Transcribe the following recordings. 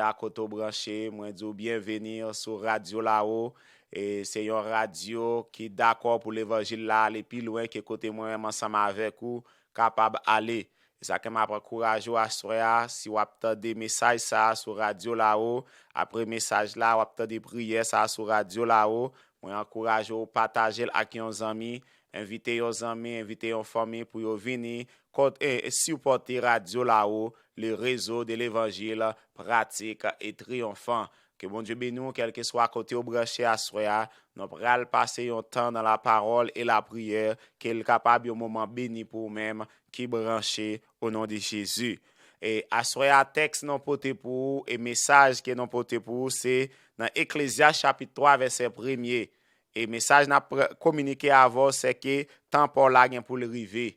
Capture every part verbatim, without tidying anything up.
a kote w branche, mwen di w byenveni sou Radyo Lawo. E se yon radyo ki dakò pou levanjil la ale pi lwen ke kote mwen menm ansanm avèk ou kapab ale. E sa ke m ap ankouraje w aswè a, si w ap tande mesaj sa a sou Radyo Lawo, apre mesaj la, w ap tande priyè sa a sou Radyo Lawo, mwen ankouraje w pataje l ak yon zanmi, envite yon zanmi, envite yon fanmi pou yo vini, kont-, e, e sipòte Radyo Lawo, le réseau de l'évangile pratique et triomphant. Ke Bondye beni w, kèlkeswa kote w branche aswè a. Nou pral pase yon tan nan lapawòl e lapriyè, ke l kapab yon moman beni pou ou menm ki branche o non de Jezi. E aswè a, tèks nou pote pou ou e mesaj ke nou pote pou ou, se nan Eklezyas chapit twa, vèsè premye. E mesaj n ap pr-, kominike avè w, se ke tan pa w la gen pou l rive.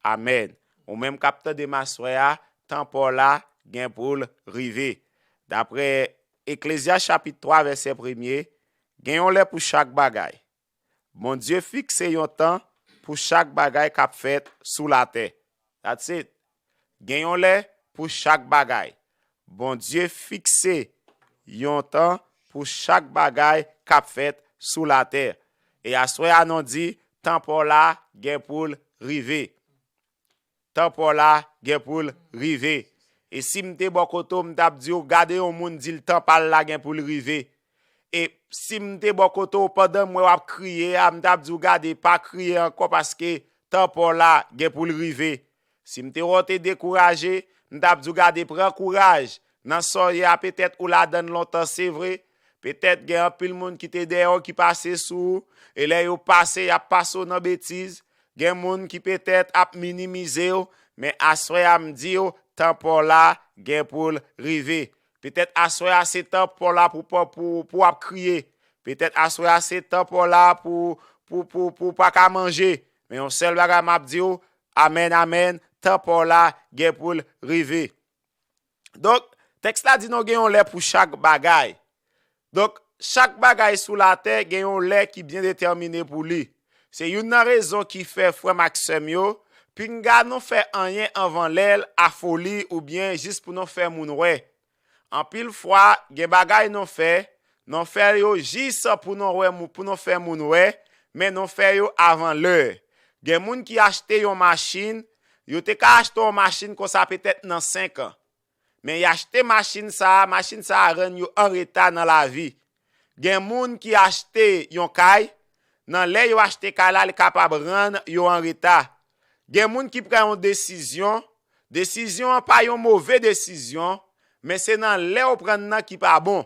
Amèn. Ou menm k ap tande m aswè a, tan pa w la gen pou l rive. Daprè Eklezyas chapit twa, vèsè premye, gen yon lè pou chak bagay. Bondye fikse yon tan pou chak bagay k ap fèt sou latè. That's it. Gen yon lè pou chak bagay. Bondye fikse yon tan pou chak bagay k ap fèt sou latè. E aswè a, nou di, tan pa w la gen pou l rive. Tan pa w la gen pou l rive. E si m te bò kote w, m t ap di w, gade yon moun di l tan pa l la gen pou l rive. E si m te bò kote w, pandan m wè w ap kriye a, m t ap di w, gade, pa kriye ankò paske tan pa w la gen pou l rive. Si m te wè w te dekouraje, m t ap di w, gade, pran kouraj. Nan sa w ye a, petèt ou ladan l lontan, se vre. Petèt gen anpil moun ki te dèyè w ki pase sou ou. E lè yo pase, y ap pase w nan betiz. Gen moun ki petèt ap minimize w, men aswè a m di w, tan pa w la gen pou l rive. Petèt aswè a se tan pa w la pou, pou, pou, pou w ap kriye. Petèt aswè a se tan pa w la pou, pou, pou, pou w pa ka manje. Men yon sèl bagay m ap di w, amèn, amèn, tan pa w la gen pou l rive. Donk, tèks la di nou gen yon lè pou chak bagay. Donk, chak bagay sou latè gen yon lè ki byen detèmine pou li. Se youn nan rezon ki fè, frè m ak sè m yo, pinga nou fè anyen anvan lè l, afoli oubyen jis pou nou fè moun wè. Anpil fwa, gen bagay nou fè, nou fè yo jis pou nou wè, pou nou fè moun wè, men nou fè yo avan lè. Gen moun ki achte yon machin, yo te ka achte yon machin konsa petèt nan senk an. Men y achte machin sa a, machin sa a rann yo an reta nan lavi. Gen moun ki achte yon kay, nan lè yo achte kay la, li kapab rann yo an reta. Gen moun ki pran yon desizyon, desizyon an pa yon move desizyon, men se nan lè w pran l nan ki pa bon.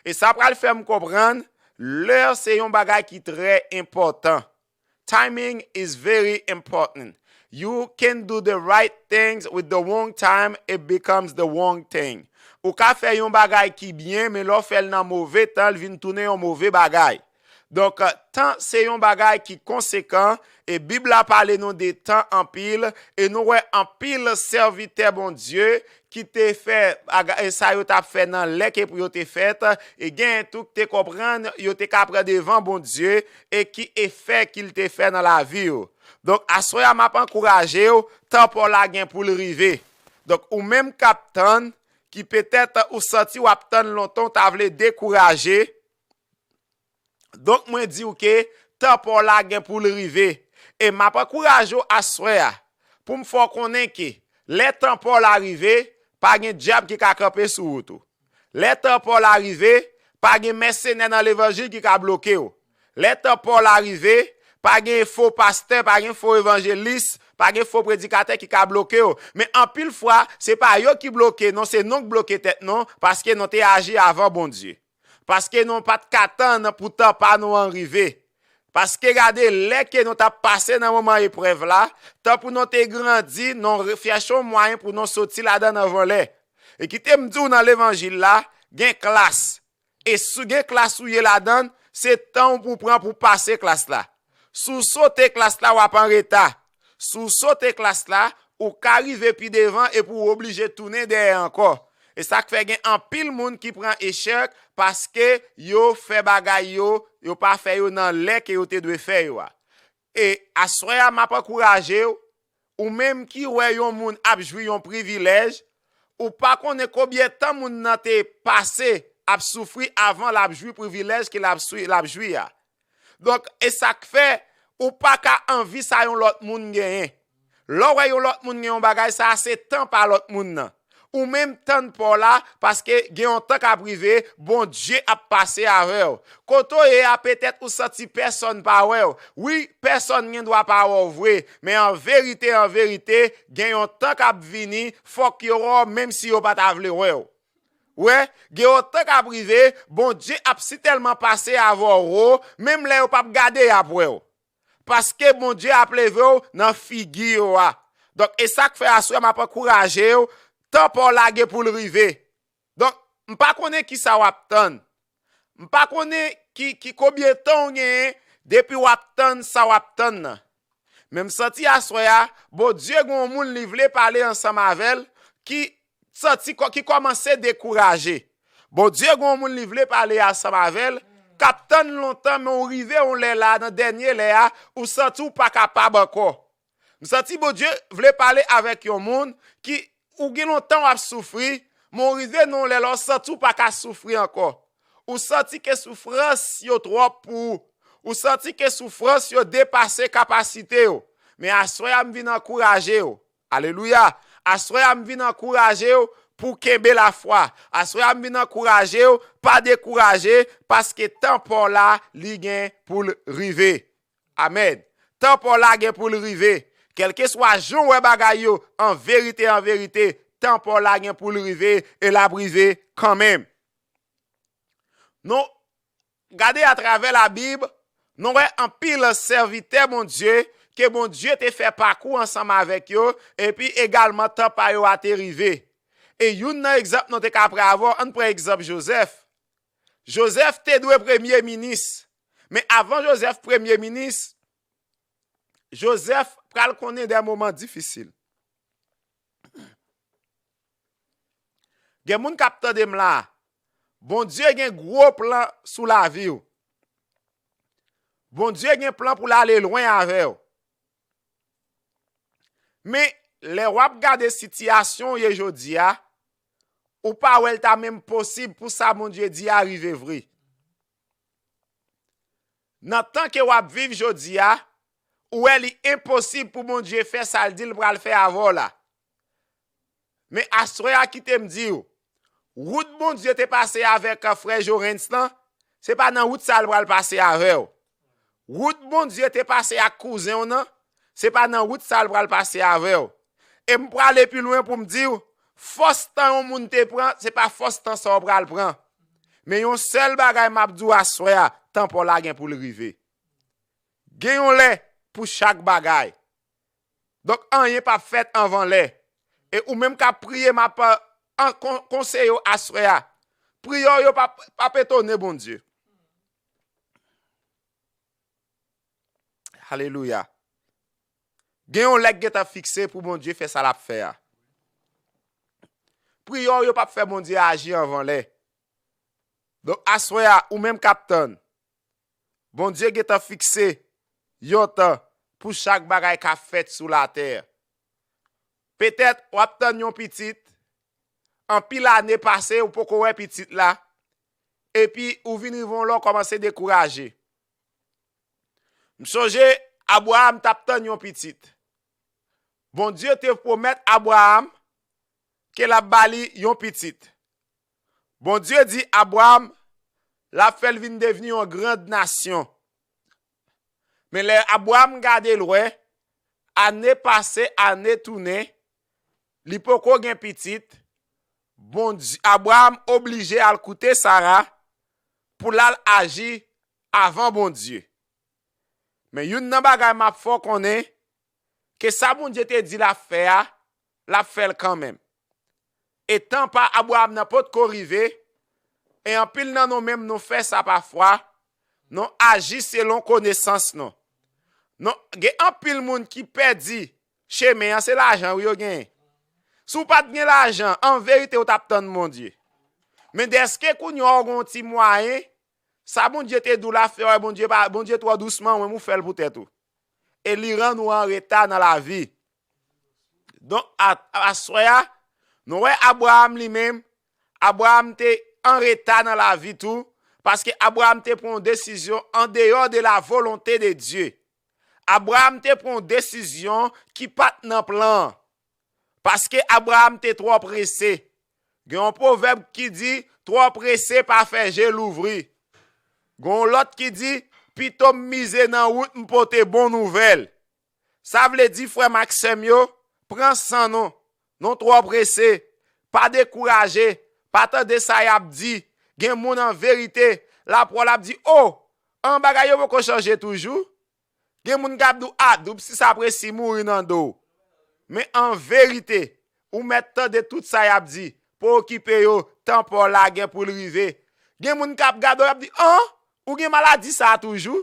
E sa pral fè m konprann, lè se yon bagay ki trè enpòtan. Timing is very important. You can do the right things with the wrong time, it becomes the wrong thing. Ou ka fè yon bagay ki byen, men lè w fè l nan move tan, l vin tounen yon move bagay. Donk, tan se yon bagay ki konsekan, e Bib la pale nou de tan anpil, e nou wè anpil sèvitè Bondye ki te fè baga-, e sa yo t ap fè nan lè ke pou yo te fèt, e gen tou ki te konprann yo te ka pran devan Bondye, e ki efè ki l te fè nan lavi yo. Donk, aswè a, m ap ankouraje w, tan pa w la gen pou l rive. Donk, ou menm k ap tann, ki petèt ou santi w ap tann lontan, w ta vle dekouraje, donk, mwen di w ke tan pa w la gen pou l rive. E m ap ankouraje w aswè a, pou m fè w konnen ke lè tan pa w la rive, pa gen dyab ki ka kanpe sou wout ou. Lè tan pa w la rive, pa gen mèsenè nan levanjil ki ka bloke w. Lè tan pa w la rive, pa gen fo pastè, pa gen fo evanjelis, pa gen fo predikatè ki ka bloke w. Men anpil fwa, se pa yo ki bloke, non, se nou k bloke tèt nou, paske nou te aji avan Bondye. Paske nou pa t ka tann pou tan pa nou an rive. Paske gade, lè ke nou t ap pase nan moman eprèv la, tan pou nou te grandi, nou re-, chèche yon mwayen pou nou soti ladan l anvan lè. E kite m di w nan levanjil la, gen klas. E si w gen klas ou ye ladan l, se tan w pou w pran pou w pase klas la. Si w sote klas la, w ap an reta. Si w sote klas la, ou ka rive pi devan epi w oblije tounen dèyè ankò. E sa k fè gen anpil moun ki pran echèk paske yo fè bagay yo, yo pa fè yo nan lè ke yo te dwe fè yo a. E aswè a, m ap ankouraje w, ou menm ki wè yon moun ap jwi yon privilèj, Ou pa konnen konbyen tan moun nan te pase ap soufri avan l ap jwi privilèj ke l ap swi-, l ap jwi a. Donk, e sa k fè ou pa ka anvi sa yon lòt moun genyen. Lè w wè yon lòt moun gen yon bagay, sa a se tan pa lòt moun nan. Ou menm tann pa w la, paske gen yon tan k ap rive, Bondye ap pase avè w. Kote w ye a, petèt ou santi pèsonn pa wè w. Wi, pèsonn gen dwa pa wè w vre, men an verite, an verite, gen yon tan k ap vini, fòk yo wè w, menm si yo pa ta vle wè w. Wè, gen yon tan k ap rive, Bondye ap sitèlman pase avè w wo, menm lè yo p ap gade, y ap wè w. Paske Bondye ap leve w nan figi yo a. Donk, e sa k fè aswè m ap ankouraje w, tan pa w la gen pou l rive. Donk, m pa konnen kisa w ap tann. M pa konnen ki, ki konbyen tan w genyen depi w ap tann sa w ap tann nan. Men m santi aswè a, Bondye gen yon moun li vle pale ansanm avè l ki santi kò-, ki kòmanse dekouraje. Bondye gen yon moun li vle pale ansanm avè l, k ap tann lontan, men w rive yon lè la, nan dènye lè a, ou santi w pa kapab ankò. M santi Bondye vle pale avèk yon moun ki, ou gen lontan w ap soufri, men w rive nan yon lè la, w santi w pa ka soufri ankò. Ou santi ke soufrans yo twòp pou ou. Ou santi ke soufrans yo depase kapasite w. Men aswè a, m vin ankouraje w. Alelouya! Aswè a, m vin ankouraje w pou w kenbe lafwa. Aswè a, m vin ankouraje w, pa dekouraje, paske tan pa w la, li gen pou l rive. Amèn. Tan pa w la gen pou l rive. Kèlkeswa jan w wè bagay yo, an verite, an verite, tan pa w la gen pou l rive, e l ap rive kanmenm. Nou gade atravè Labib, nou wè anpil sèvitè Bondye ke Bondye te fè pakou ansanm avèk yo, epi egalman tan pa yo a te rive. E youn nan egzanp nou te ka pran avè w, ann pran egzanp Jozèf. Jozèf te dwe premye minis. Men avan Jozèf premye minis, Jozèf pral konnen de moman difisil. Gen moun k ap tande m la. Bondye gen gwo plan sou lavi w. Bondye gen plan pou l ale lwen avè w. Men, lè w ap gade sitiyasyon w ye jodi a, ou pa wè l ta menm posib pou sa Bondye di a rive vre. Nan tan ke w ap viv jodi a, ou wè li enposib pou Bondye fè sa l di l pral fè avè w la. Men aswè a, kite m di w, wout Bondye te pase avèk frè Jorens lan, se pa nan wout sa l pral pase avè w. Wout Bondye te pase ak kouzen w nan, se pa nan wout sa l pral pase avè w. E m prale pi lwen pou m di w, fòs tan yon moun te pran, se pa fòs tan sa w pral pran. Men yon sèl bagay m ap di w aswè a, tan pa w la gen pou l rive. Gen yon lè pou chak bagay. Donk, anyen p ap fèt anvan lè. E ou menm k ap priye, m ap, an, kon-, konseye w aswè a. Priyè w yo p ap, p ap etone Bondye. Alelouya. Gen yon lè k gentan fikse pou Bondye fè sa l ap fè a. Priyè w yo p ap fè Bondye aji anvan lè. Donk, aswè a, ou menm k ap tann, Bondye gentan fikse yon tan pou chak bagay k ap fèt sou latè. Petèt, w ap tann yon pitit, anpil ane pase, ou poko wè pitit la, epi ou vin rive yon lè w kòmanse dekouraje. M sonje Abraram t ap tann yon pitit. Bondye te pwomèt Abraram ke l ap ba li yon pitit. Bondye di Abraram l ap fè l vin devni yon grand nasyon. Men lè Abraram gade l wè, ane pase, ane tounen, li poko gen pitit, Bondye, Abraram oblije al koute Sara pou l al aji avan Bondye. Men youn nan bagay m ap fè w konnen, ke sa Bondye te di l ap fè a, l ap fè l kanmenm. E tan pa Abraram nan potko rive, e anpil nan nou menm nou fè sa pafwa, nou aji selon konesans nou. Nou, gen anpil moun ki pèdi chemen an, se lajan wi yo genyen. Si w pa t gen lajan, an verite w t ap tann Bondye. Men dèske kounye a w gen yon ti mwayen, sa Bondye te di w l ap fè a, Bondye pa, Bondye twò dousman, ou menm ou fè l pou tèt ou. E li rann ou an reta nan lavi. Donk, a, aswè a, Nou wè Abraram li menm, Abraram te an reta nan lavi tou, paske Abraram te pran yon desizyon andeyò de la volonte de Dye. Abraram te pran yon desizyon ki pa t nan plan an, paske Abraram te twò prese. Gen yon pwovèb ki di, twò prese pa fè je louvri. Gen yon lòt ki di, pito m mize nan wout m pote bon nouvèl. Sa vle di, frè m ak sè m yo, pran san nou. Nou twò prese. Pa dekouraje. Pa tande sa y ap di. Gen moun an verite, lapawòl ap di, o, an bagay yo poko chanje toujou. Gen moun k ap di w, a, doub sis apre si mouri nan do w. Men an verite, ou mèt tande tout sa y ap di. Pa okipe yo, tan pa w la gen pou l rive. Gen moun k ap gade w, y ap di, an, ou gen maladi sa a toujou?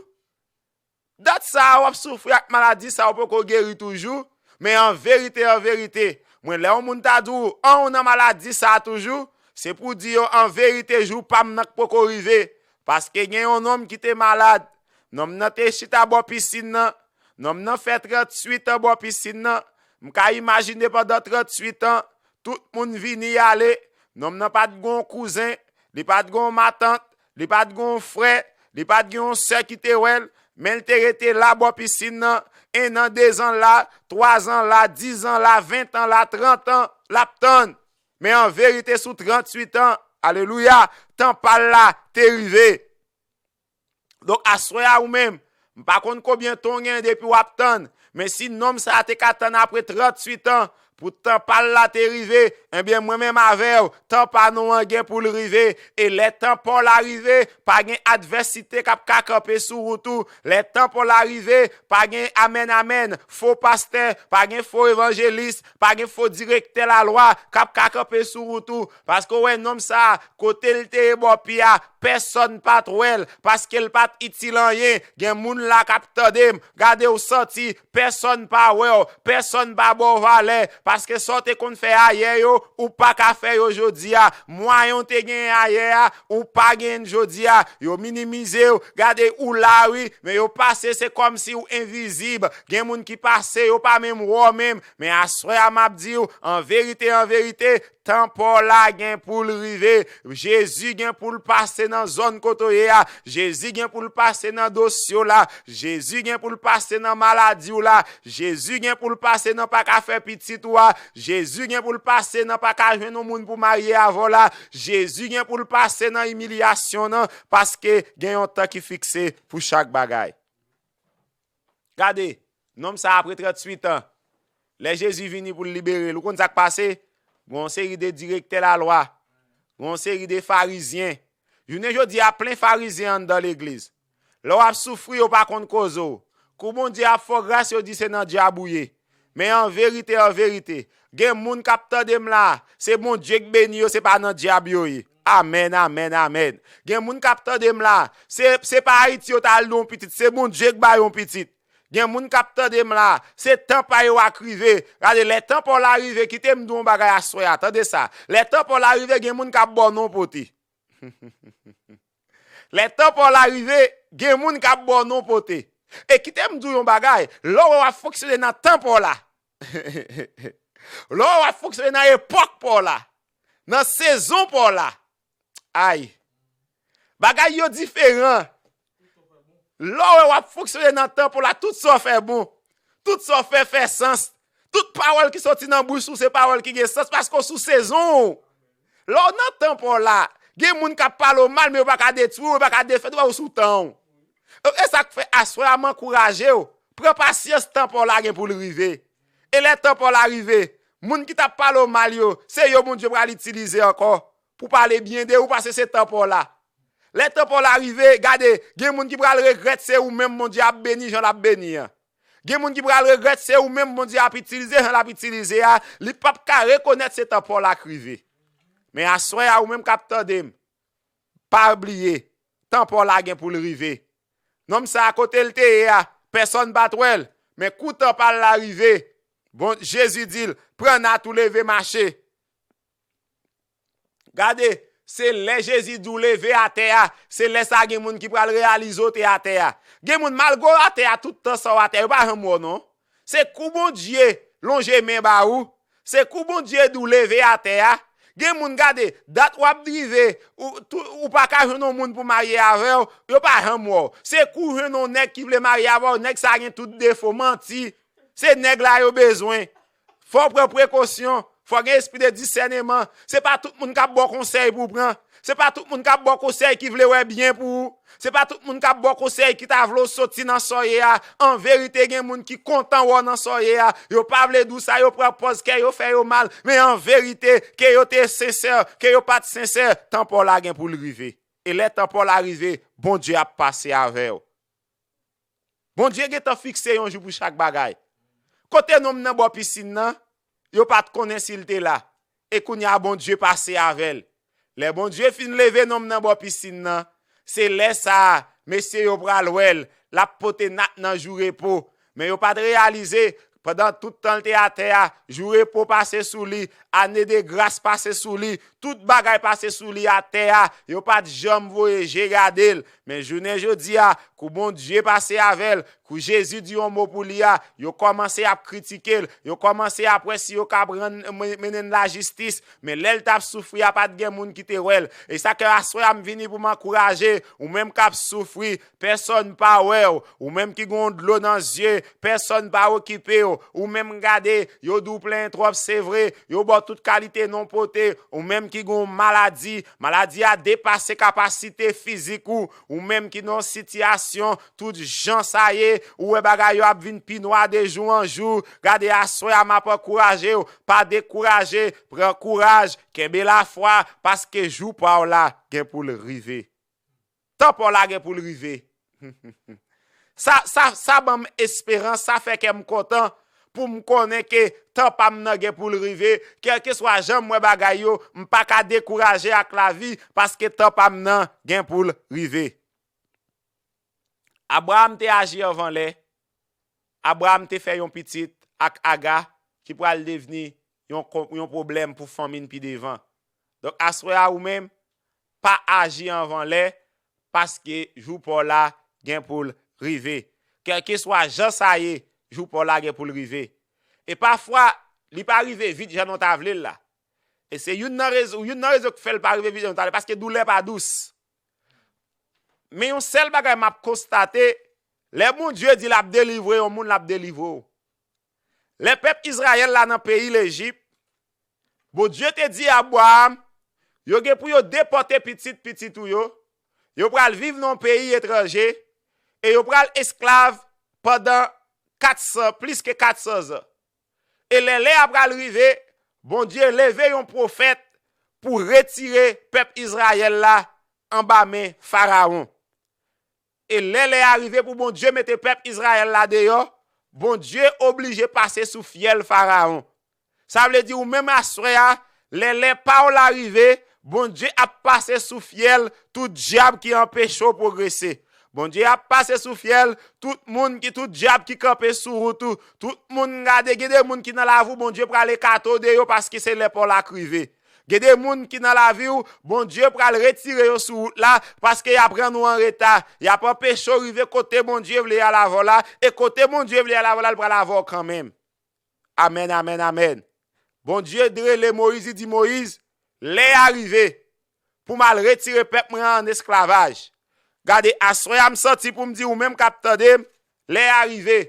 Dat sa a w ap soufri ak maladi sa a, ou poko geri toujou. Men an verite, an verite, mwen, lè yon moun ta di w, an, ou nan maladi sa a toujou, se pou di yo, an verite, jou pa m nan k poko rive. Paske gen yon nonm ki te malad. Nonm nan te chita bò pisin nan. Nonm nan fè tranntuit an bò pisin nan. M ka imajine pandan tranntuit an, tout moun vini y ale. Nonm nan pa t gen yon kouzen, li pa t gen yon matant, li pa t gen yon frè, li pa t gen yon sè ki te wè l, men l te rete la bò pisin nan, en an, dezan la, twazan la, dizan la, ventan la, trant an, l ap tann. Men an verite, sou tranntuit an, alelouya, tan pa l la te rive. Donk, aswè a ou menm, m pa konn konbyen tan w gen depi w ap tann, men si nonm sa a te ka tann apre tranntuit an, pou tan pa l la te rive, ebyen, mwen menm avè w, tan pa nou an gen pou l rive. E lè tan pa w la rive, pa gen advèsite k ap ka kanpe sou wout ou. Lè tan pa w la rive, pa gen amèn, amèn, fo pastè, pa gen fo evanjelis, pa gen fo direktè lalwa k ap ka kanpe sou wout ou. Paske w wè nonm sa a, kote l te ye bò pye a, pèsonn pa t wè l, paske l pa t itil anyen. Gen moun la k ap tande m. Gade, w santi, pèsonn pa wè w, pèsonn pa ba w valè, paske sa w te konn fè ayè yo, ou pa ka fè yo jodi a. Mwayen w te genyen ayè a, ou pa genyen l jodi a. Yo minimize w. Gade, ou la wi, men yo pase, se kòmsi w envizib. Gen moun ki pase, yo pa menm wè w menm. Men aswè a, m ap di w, an verite, an verite, tan pa w la gen pou l rive. Jezi gen pou l pase nan zòn kote w ye a. Jezi gen pou l pase nan dosye w la. Jezi gen pou l pase nan maladi w la. Jezi gen pou l pase nan pa ka fè pitit ou a. Jezi gen pou l pase nan pa ka jwenn yon moun pou marye avè w la. Jezi gen pou l pase nan imilyasyon nan, paske gen yon tan ki fikse pou chak bagay. Gade, nonm sa a apre tranntuit an, lè Jezi vini pou l libere l, ou konn sa k pase? Gen yon seri de direktè lalwa, gen yon seri de farizyen. Jounen jodi a, plen farizyen anndan legliz. Lè w ap soufri, yo pa konn koze w. Kou Bondye ap fè w gras, yo di se nan dyab ou ye. Men an verite, an verite, gen moun k ap tande m la, se Bondye k beni yo, se pa nan dyab yo ye. Amèn, amèn, amèn. Gen moun k ap tande m la, se, se pa Ayiti yo t al di yon pitit, se Bondye k ba yo yon pitit. Gen moun k ap tande m la, se tan pa yo a k rive. Gade, lè tan pa w la rive, kite m di w yon bagay aswè a, tande sa. Lè tan pa w la rive, gen moun k ap ba w non pote. Lè tan pa w la rive, gen moun k ap ba w non pote. E kite m di w yon bagay, lè w wè w ap fonksyone nan tan pa w la, lè w wè w ap fonksyone nan epòk pa w la, nan sezon pa w la, ay, bagay yo diferan. Lè w wè w ap fonksyone nan tan pa w la, tout sa w fè bon. Tout sa w fè fè sans. Tout pawòl ki soti nan bouch ou se pawòl ki gen sans paske w sou sezon w. Lè w nan tan pa w la, gen moun k ap pale w mal, men yo pa ka detwi w, yo pa ka defèt ou, ou sou tan w. E sa k fè aswè a m ankouraje w, pran pasyans, tan pa w la gen pou l rive. E lè tan pa w la rive, moun ki t ap pale w mal yo, se yo Bondye pral itilize ankò pou pale byen de ou, paske se tan pa w la. Lè tan pa w la rive, gade, gen moun ki pral regrèt se ou menm Bondye ap beni jan l ap beni an. Gen moun ki pral regrèt se ou menm Bondye ap itilize jan l ap itilize a, li p ap ka rekonèt se tan pa w la k rive. Men aswè a, ou menm k ap tande m, pa bliye, tan pa w la gen pou l rive. Nonm sa a, kote l te ye a, pèsonn pa t wè l, men kou tan pa l la rive, bon, Jezi di l, pran nat ou, leve mache. Gade, se lè Jezi di w leve atè a, se lè sa a gen moun ki pral reyalize w te atè a. Gen moun, malgre w atè a tout tan sa w atè a, yo pa janm wè w non. Se kou Bondye lonje men ba ou, Se kou Bondye di w leve atè a. Gen moun, gade, dat w ap rive, ou, tou, ou pa ka jwenn yon moun pou marye avè w, yo pa janm wè w. Se kou w jwenn yon nèg ki vle marye avè w, nèg sa gen tout defo, manti. Se nèg la yo bezwen. Fò w pran prekosyon. Fò w gen espri de disèneman. Se pa tout moun k ap ba w konsèy pou w pran. Se pa tout moun k ap ba w konsèy ki vle wè byen pou ou. Se pa tout moun k ap ba w konsèy ki ta vle w soti nan sa w ye a. An verite, gen moun ki kontan wè w nan sa w ye a. Yo pa vle di w sa, yo pran pòz kè yo fè yo mal. Men an verite, ke yo te sensè, ke yo pa t sensè, tan pa w la gen pou l rive. E lè tan pa w la rive, Bondye ap pase avè w. Bondye gentan fikse yon jou pou chak bagay. Kote nonm nan bò pisin nan, yo pa t konnen si l te la. E kounye a, Bondye pase avè l. Lè Bondye fin leve nonm nan bò pisin nan, se lè sa a, mesye yo pral wè l, l ap pote nat nan jou repo. Men yo pa t reyalize, pandan tout tan l te atè a, jou repo pase sou li, ane de gras pase sou li, tout bagay pase sou li atè a, yo pa t janm voye je gade l. Men jounen jodi a, kou Bondye pase avè l, kou Jezi di yon mo pou li a, yo kòmanse ap kritike l, yo kòmanse ap wè si yo ka pran, men-, mennen l lajistis. Men lè l t ap soufri a, pa t gen moun ki te wè l. E sa ke aswè a m vini pou m ankouraje, ou menm k ap soufri, pèsonn pa wè w. Ou menm ki gen yon dlo nan zye, pèsonn pa okipe w. Ou menm gade, yo di w plenyen twòp, se vre, yo ba w tout kalite non pote. Ou menm ki gen yon maladi, maladi a depase kapasite fizik ou. Ou menm ki nan yon sitiyasyon, tout jan sa ye, ou wè bagay yo ap vin pi nwa de jou an jou. Gade, aswè a m ap ankouraje w, pa dekouraje, pran kouraj, kenbe lafwa, paske jou pa w la gen pou l rive. Tan pa w la gen pou l rive. Sa, sa, sa ban m esperans, sa fè kè m kontan pou m konnen ke tan pa m nan gen pou l rive. Kèlkeswa jan m wè bagay yo, m pa ka dekouraje ak lavi, paske tan pa m nan gen pou l rive. Abraram te aji anvan lè. Abraram te fè yon pitit ak Aga ki pral devni yon, yon pwoblèm pou fanmi n pi devan. Donk, aswè a, ou menm, pa aji anvan lè, paske jou pa w la gen pou l rive. Kèlkeswa jan sa ye, jou pa w la gen pou l rive. E pafwa, li pa rive vit jan nou ta vle l la. E se youn nan rezon, youn nan rezon ki fè l pa rive vit jan nou ta vle, paske doulè pa dous. Men yon sèl bagay m ap konstate, lè Bondye di l ap delivre yon moun, l ap delivre w. Lè pèp Izrayèl la nan peyi Lejip, Bondye te di Abraram, yo gen pou yo depòte pitit pitit ou yo, yo pral viv nan yon peyi etranje, e yo pral esklav pandan kat san, plis ke kat san zan. E lè lè a pral rive, Bondye leve yon pwofèt pou retire pèp Izrayèl la anba men Farawon. E lè lè a rive pou Bondye mete pèp Izrayèl la deyò, Bondye oblije pase sou fyèl Farawon. Sa vle di ou menm aswè a, lè lè pa w la rive, Bondye ap pase sou fyèl tout dyab ki anpeche w pwogrese. Bondye ap pase sou fyèl tout moun ki, tout dyab ki kanpe sou wout ou. Tout moun, gade, gen de moun ki nan lavi w, Bondye pral ekate w de yo paske se lè pa w la k rive. Gen de moun ki nan lavi w, Bondye pral retire yo sou wout la, paske y ap rann ou an reta. Y ap anpeche w rive kote Bondye vle al avè w la, e kote Bondye vle al avè w la, l pral avè w kanmenm. Amèn, amèn, amèn. Bondye rele Moyiz, li di, Moyiz, lè a rive pou m al retire pèp mwen an esklavaj. Gade, aswè a m santi pou m di ou menm k ap tande m, lè a rive.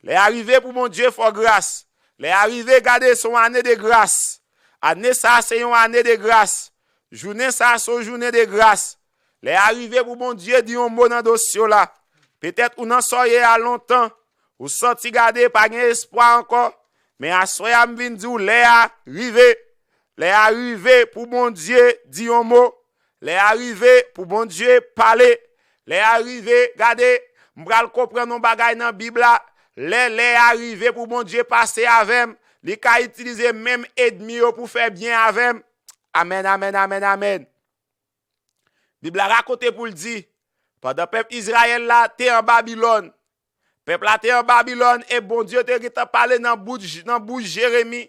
Lè a rive pou Bondye fè w gras. Lè a rive, gade, se yon ane de gras. Ane sa a se yon ane de gras. Jounen sa a se yon jounen de gras. Lè a rive pou Bondye di yon mo nan dosye w la. Petèt ou nan sa w ye a lontan. Ou santi, gade, pa gen espwa ankò. Men aswè a m vin di w lè a rive. Lè a rive pou Bondye di yon mo. Lè a rive pou Bondye pale. Lè a rive, gade, m pral konprann yon bagay nan Bib la. Lè, lè a rive pou Bondye pase avè m, li ka itilize menm ènmi yo pou fè byen avè m. Amèn, amèn, amèn, amèn. Bib la rakonte pou l di, pandan pèp Izrayèl la te an Babilòn, pèp la te an Babilòn e Bondye te gentan pale nan bout, nan bouch Jeremi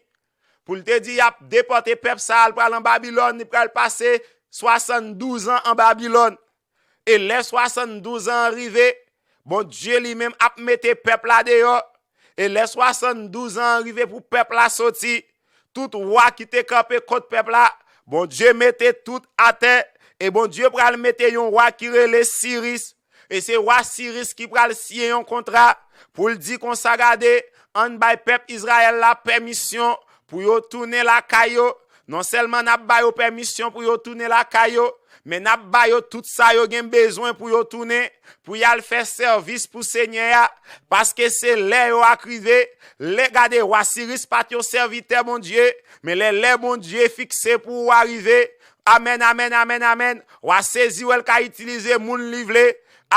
pou l te di y ap depòte pèp sa a, l pral an Babilòn, li pral pase swasanndouz an an Babilòn. E lè swasanndouz an an rive, Bondye li menm ap mete pèp la deyò. E lè swasanndouz an an rive pou pèp la soti, tout wa ki te kanpe kont pèp la, Bondye mete tout atè, e Bondye pral mete yon wa ki rele Siris. E se wa Siris ki pral siyen yon kontra pou l di konsa, gade, ann bay pèp Izrayèl la pèmisyon pou yo tounen lakay yo. Non sèlman n ap ba yo pèmisyon pou yo tounen lakay yo, men n ap ba yo tout sa yo gen bezwen pou yo tounen, pou y al fè sèvis pou Senyè a, paske se lè yo ak rive. Lè, gade, wa Siris pa t yon sèvitè Bondye, men lè, lè Bondye fikse pou ou a rive, amèn, amèn, amèn, amèn, w a sezi wè l ka itilize moun li vle,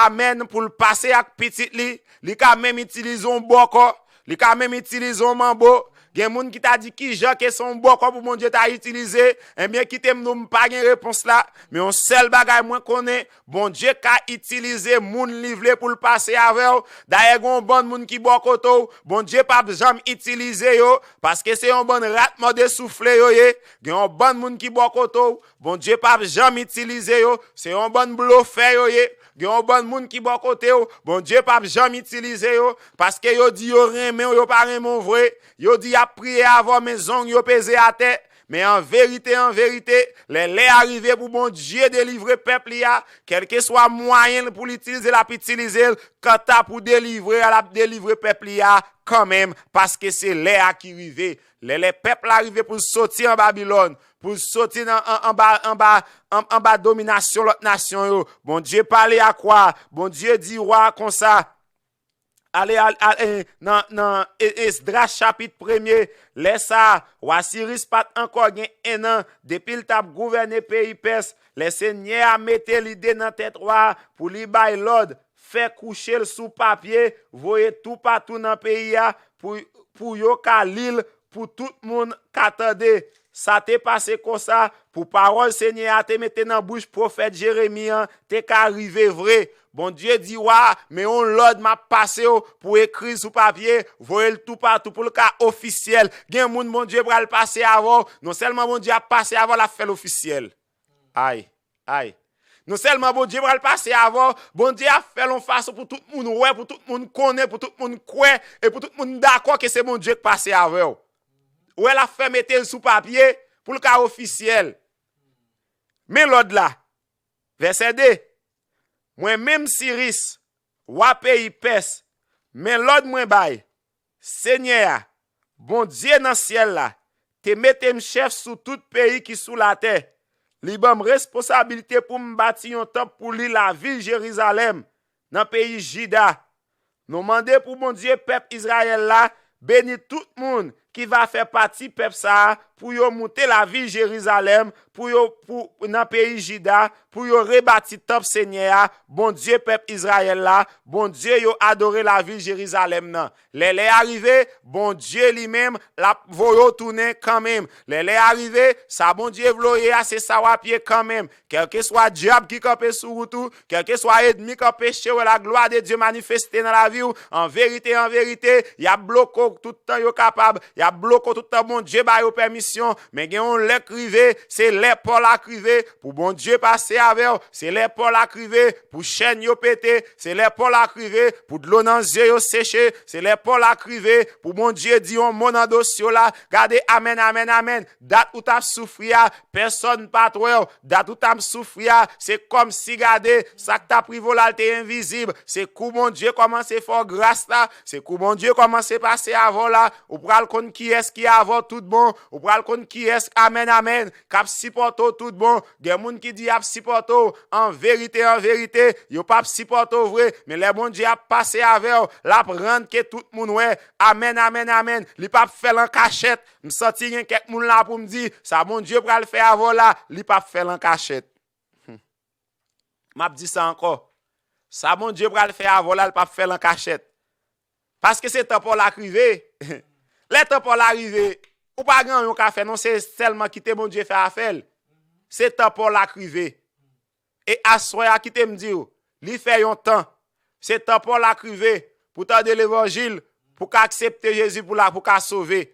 amèn, pou l pase ak pitit li. Li ka menm itilize yon bòkò, li ka menm itilize yon manbo. Gen moun ki ta di, "Kijan ke se yon bòkò pou Bondye ta itilize?" Ebyen, kite m di w, m pa gen repons la. Men yon sèl bagay mwen konnen, Bondye ka itilize moun li vle pou l pase avè w. Dayè, gen yon bann moun ki bò kote w, Bondye p ap janm itilize yo, paske se yon bann rat mòde soufle yo ye. Gen yon bann moun ki bò kote w, Bondye p ap janm itilize yo, se yon bann blofè yo ye. Gen yon bann moun ki bò kote w, Bondye p ap janm itilize yo, paske yo di yo renmen w, yo pa renmen w vre. Yo di y ap priye avè w, men zong yo peze atè. Men an verite, an verite, lè lè a rive pou Bondye delivre pèp li a, kèlkeswa mwayen l pou l itilize, l ap itilize l. Kanta pou delivre a, l ap delivre pèp li a kanmenm, paske se lè a ki rive. Lè, lè pèp la rive pou l soti an Babilòn, pou l soti nan, an, anba, anba, an, anba dominasyon lòt nasyon yo, Bondye pale ak wa, Bondye di wa konsa, ale, al, al, eh, nan, nan E-, Esdras chapit premye, lè sa a, wa Siris pa t ankò gen en an depi l t ap gouvène peyi Pès, lè Senyè a mete lide nan tèt wa a pou li bay lòd, fè kouche l sou papye, voye toupatou nan peyi a pou, pou yo ka li l, pou tout moun ka tande. Sa te pase konsa pou pawòl Senyè a te mete nan bouch pwofèt Jeremi an te ka rive vre. Bondye di wa a, men yon lòd m ap pase w pou ekri l sou papye, voye l toupatou pou l ka ofisyèl. Gen moun Bondye pral pase avè w, non sèlman Bondye ap pase avè w, l ap fè l ofisyèl. Ay, ay. Non sèlman Bondye pral pase avè w, Bondye ap fè l yon fason pou tout moun wè, pou tout moun konnen, pou tout moun kwè, e pou tout moun dakò ke se Bondye k pase avè w. Ou wè, l ap fè mete l sou papye pou l ka ofisyèl. Men lòd la. Vèsè de. Mwen menm Siris, wa peyi Pès, men lòd mwen bay. Senyè a, Bondye nan syèl la, te mete m chèf sou tout peyi ki sou latè. Li ban m responsablite pou m bati yon tanp pou li lavil Jerizalèm, nan peyi Jida. Nou mande pou Bondye pèp Izrayèl la beni tout moun ki va fè pati pèp sa a, pou yo moute lavil Jerizalèm, pou yo, pou, nan peyi Jida, pou yo rebati tanp Senyè a, Bondye pèp Izrayèl la, Bondye yo adore lavil Jerizalèm nan. Lè lè a rive, Bondye li menm, l ap voye w tounen kanmenm. Lè lè a rive, sa Bondye vle w ye a, se sa w ap ye kanmenm. Kèlkeswa dyab ki kanpe sou wout ou, kèlkeswa ènmi k anpeche wè la glwa de Dye manifeste nan lavi w, an verite, an verite, y ap bloke w tout tan yo kapab, y ap bloke w tout tan Bondye ba yo pèmisyon, men gen yon lè k rive, se lè pa w la k rive, pou Bondye pase avè w, se lè pa w la k rive, pou chèn yo pete, se lè pa w la k rive, pou dlo nan zye yo seche, se lè pa w la k rive, pou Bondye di yon mo nan dosye w la, gade, amèn, amèn, amèn, dat ou t ap soufri a, pèsòn pa t wè w. Dat ou t ap soufri a, se kòmsi, gade, sa k t ap rive w la, l te envizib. Se kou Bondye kòmanse fè w gras la, se kou Bondye kòmanse pase avè w la, ou pral konn kiyès ki avè w tout bon, ou pral konn kiyès, amèn, amèn, k ap sipòte w tout bon. Gen moun ki di y ap sipòte w, an verite, an verite, yo p ap sipòte w vre, men lè Bondye ap pase avè w, l ap rann ke tout moun wè. Amèn, amèn, amèn. Li p ap fè l an kachèt. M santi gen kèk moun la pou m di, sa Bondye pral fè avè w la, li p ap fè l an kachèt. Hmm. M ap di sa ankò. Sa Bondye pral fè avè w la, li p ap fè l an kachèt. Paske se tan pa w la k rive. Lè tan pa w la rive, ou pa gen anyen w ka fè non, se sèlman kite Bondye fè afè l. Se tan pa w la k rive. E aswè a, kite m di w, li fè yon tan. Se tan pa w la k rive pou tande levanjil, pou ka aksepte Jezi pou la, pou ka sove.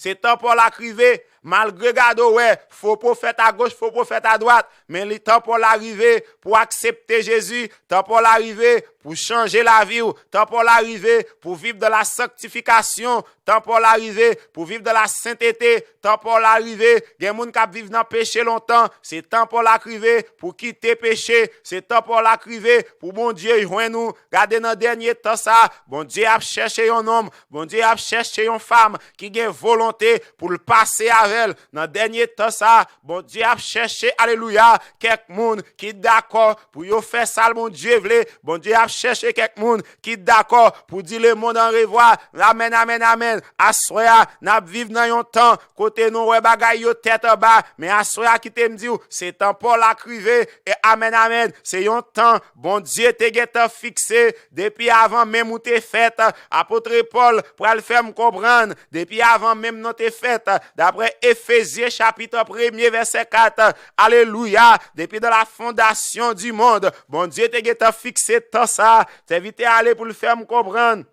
Se tan pa w la k rive, malgre gade w wè, fo pwofèt agoch, fo pwofèt adwat, men li tan pa w la rive pou aksepte Jezi, tan pa w la rive pou chanje lavi w, tan pa w la rive pou viv dans la sanctification, tan pa w la rive pou viv dans la sainteté. Tan pa w la rive. Gen moun k ap viv nan peche lontan. Se tan pa w la k rive pou kite peche. Se tan pa w la k rive pou Bondye jwenn ou. Gade nan dènye tan sa, Bondye ap chèche yon nonm, Bondye ap chèche yon fanm ki gen volonte pou l pase avè l. Nan dènye tan sa, Bondye ap chèche, alelouya, kèk moun ki dakò pou yo fè sa l Bondye vle. Bondye ap chèche kèk moun ki dakò pou di lemonn orevwa. Amèn, amèn, amèn. Aswè a, n ap viv nan yon tan kote nou wè bagay yo tèt anba. Men aswè a, kite m di w, se tan pa w la k rive. E amèn, amèn. Se yon tan Bondye te gentan fikse depi avan menm ou te fèt. Apot Pòl pral fè m konprann, depi avan menm nou te fèt, daprè Efezyen chapit premye vèsè kat, alelouya, depi dans la fondation du monde, Bondye te gentan fikse tan sa. Sèvitè a ale pou l fè m konprann.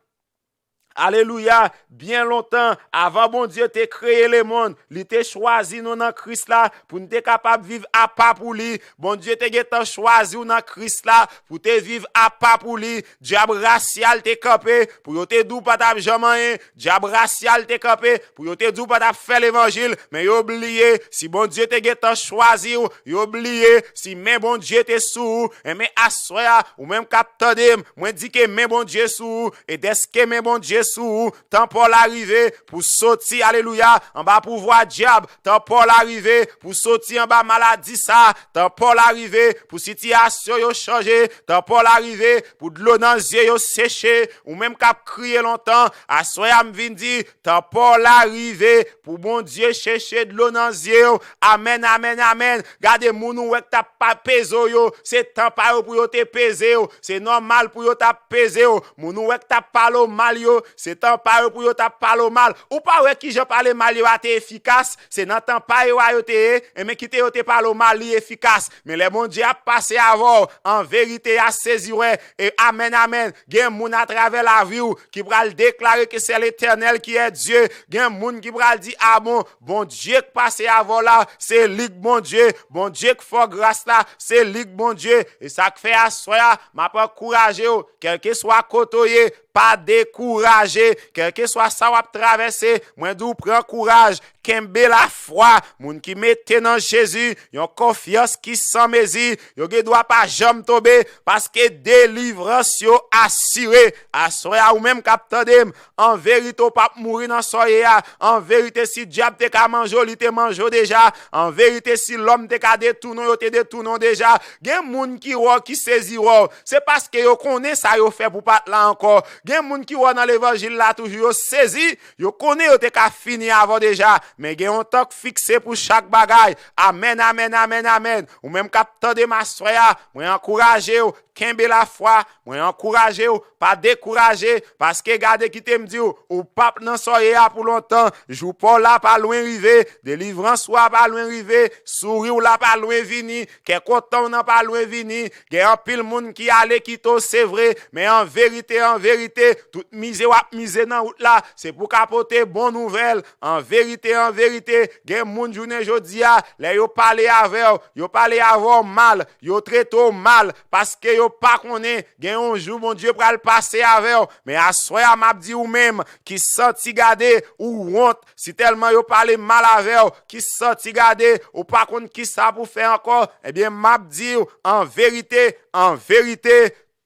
Alelouya! Byen lontan, avan Bondye te kreye lemonn, li te chwazi nou nan Kris la pou n te kapab viv apa pou li. Bondye te gentan chwazi w nan Kris la pou te viv apa pou li. Dyab rasyal te kanpe pou yo te di w pa t ap janm anyen. Dyab rasyal te kanpe pou yo te di w pa t ap fè levanjil. Men yo bliye, si Bondye te gentan chwazi w, yo bliye, si men Bondye te sou ou, enben aswè a, ou menm k ap tande m, mwen di ke men Bondye sou ou, e dèske men Bondye sou ou, tan pa w la rive pou soti, alelouya, anba pouvwa dyab, tan pa w la rive pou soti anba maladi sa, tan pa w la rive pou sitiyasyon yo chanje, tan pa w la rive pou dlo nan zye yo seche, ou menm k ap kriye lontan, aswè a m vin di, tan pa w la rive pou Bondye seche dlo nan zye w. Amèn, amèn, amèn. Gade moun ou wè k t ap pa peze w yo, se tan pa yo pou yo te peze w. Se nòmal pou yo t ap peze w. Moun ou wè k t ap pale w mal yo, se tan pa yo pou yo t ap pale w mal. Ou pa wè kijan pale mal yo a te efikas? Se nan tan pa yo a yo te ye, enben kite yo te pale w mal, li efikas. Men lè Bondye ap pase avè w, an verite, a sezi wè. E amèn, amèn. Gen moun atravè lavi w ki pral deklare que c'est l'Éternel qui est Dieu. Gen moun ki pral di, a bon, Bondye k pase avè w la, se li k Bondye. Bondye k fè w gras la, se li k Bondye. E sa k fè aswè a, m ap ankouraje w, kèlkeswa kote w ye, pa dekouraje. Kèlkeswa sa w ap travèse, mwen di w pran kouraj, kenbe lafwa. Moun ki mete nan Jezi yon konfyans ki san mezi, yo gen dwa pa janm tonbe, paske delivrans yo asire. Aswè a, ou menm k ap tande m, an verite, w p ap mouri nan sa w ye a. An verite, si dyab te ka manje w, li te manje w deja. An verite, si lòm te ka detounen w, yo te detounen w deja. Gen moun ki wè w, ki sezi wè w. Se paske yo konnen sa yo fè pou pa t la ankò. Gen moun ki wè w nan levanjil la toujou, yo sezi, yo konnen yo te ka fini avè w deja. Men gen yon tan k fikse pou chak bagay. Amèn, amèn, amèn, amèn. Ou menm k ap tande m aswè a, mwen ankouraje w, kenbe lafwa, mwen ankouraje w, pa dekouraje, paske gade kite m di w, ou p ap nan sa w ye a pou lontan, jou pa w la pa lwen rive, delivrans ou a pa lwen rive, souri w la pa lwen vini, kè kontan w nan pa lwen vini, gen anpil moun ki ale kite w se vre, men an verite, an verite, tout mize w ap mize nan wout la, se pou ka pote bon nouvèl, an verite, an verite, gen moun jounen jodi a, lè yo pale avè w, yo pale avè w mal, yo trete w mal, paske yo pa konnen gen yon jou Bondye pral pase avè w. Men aswè a, m ap di ou menm ki santi gade ou wont, si tèlman yo pale mal avè w, ki santi gade ou pa konn kisa pou fè ankò, ebyen, m ap di w, an verite, an verite,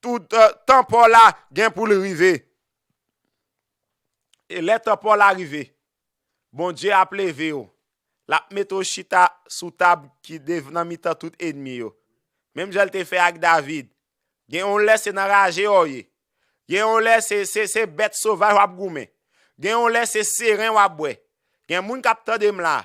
tout, eh, tan pa w la gen pou l rive. E lè tan pa w la rive, Bondye ap leve w. L ap mete w chita sou tab ki dev-, nan mitan tout ènmi yo. Menm jan l te fè ak David. Gen yon lè se nan raje w ye. Gen yon lè se, se, se bèt sovaj w ap goumen. Gen yon lè se seren w ap bwè. Gen moun k ap tande m la.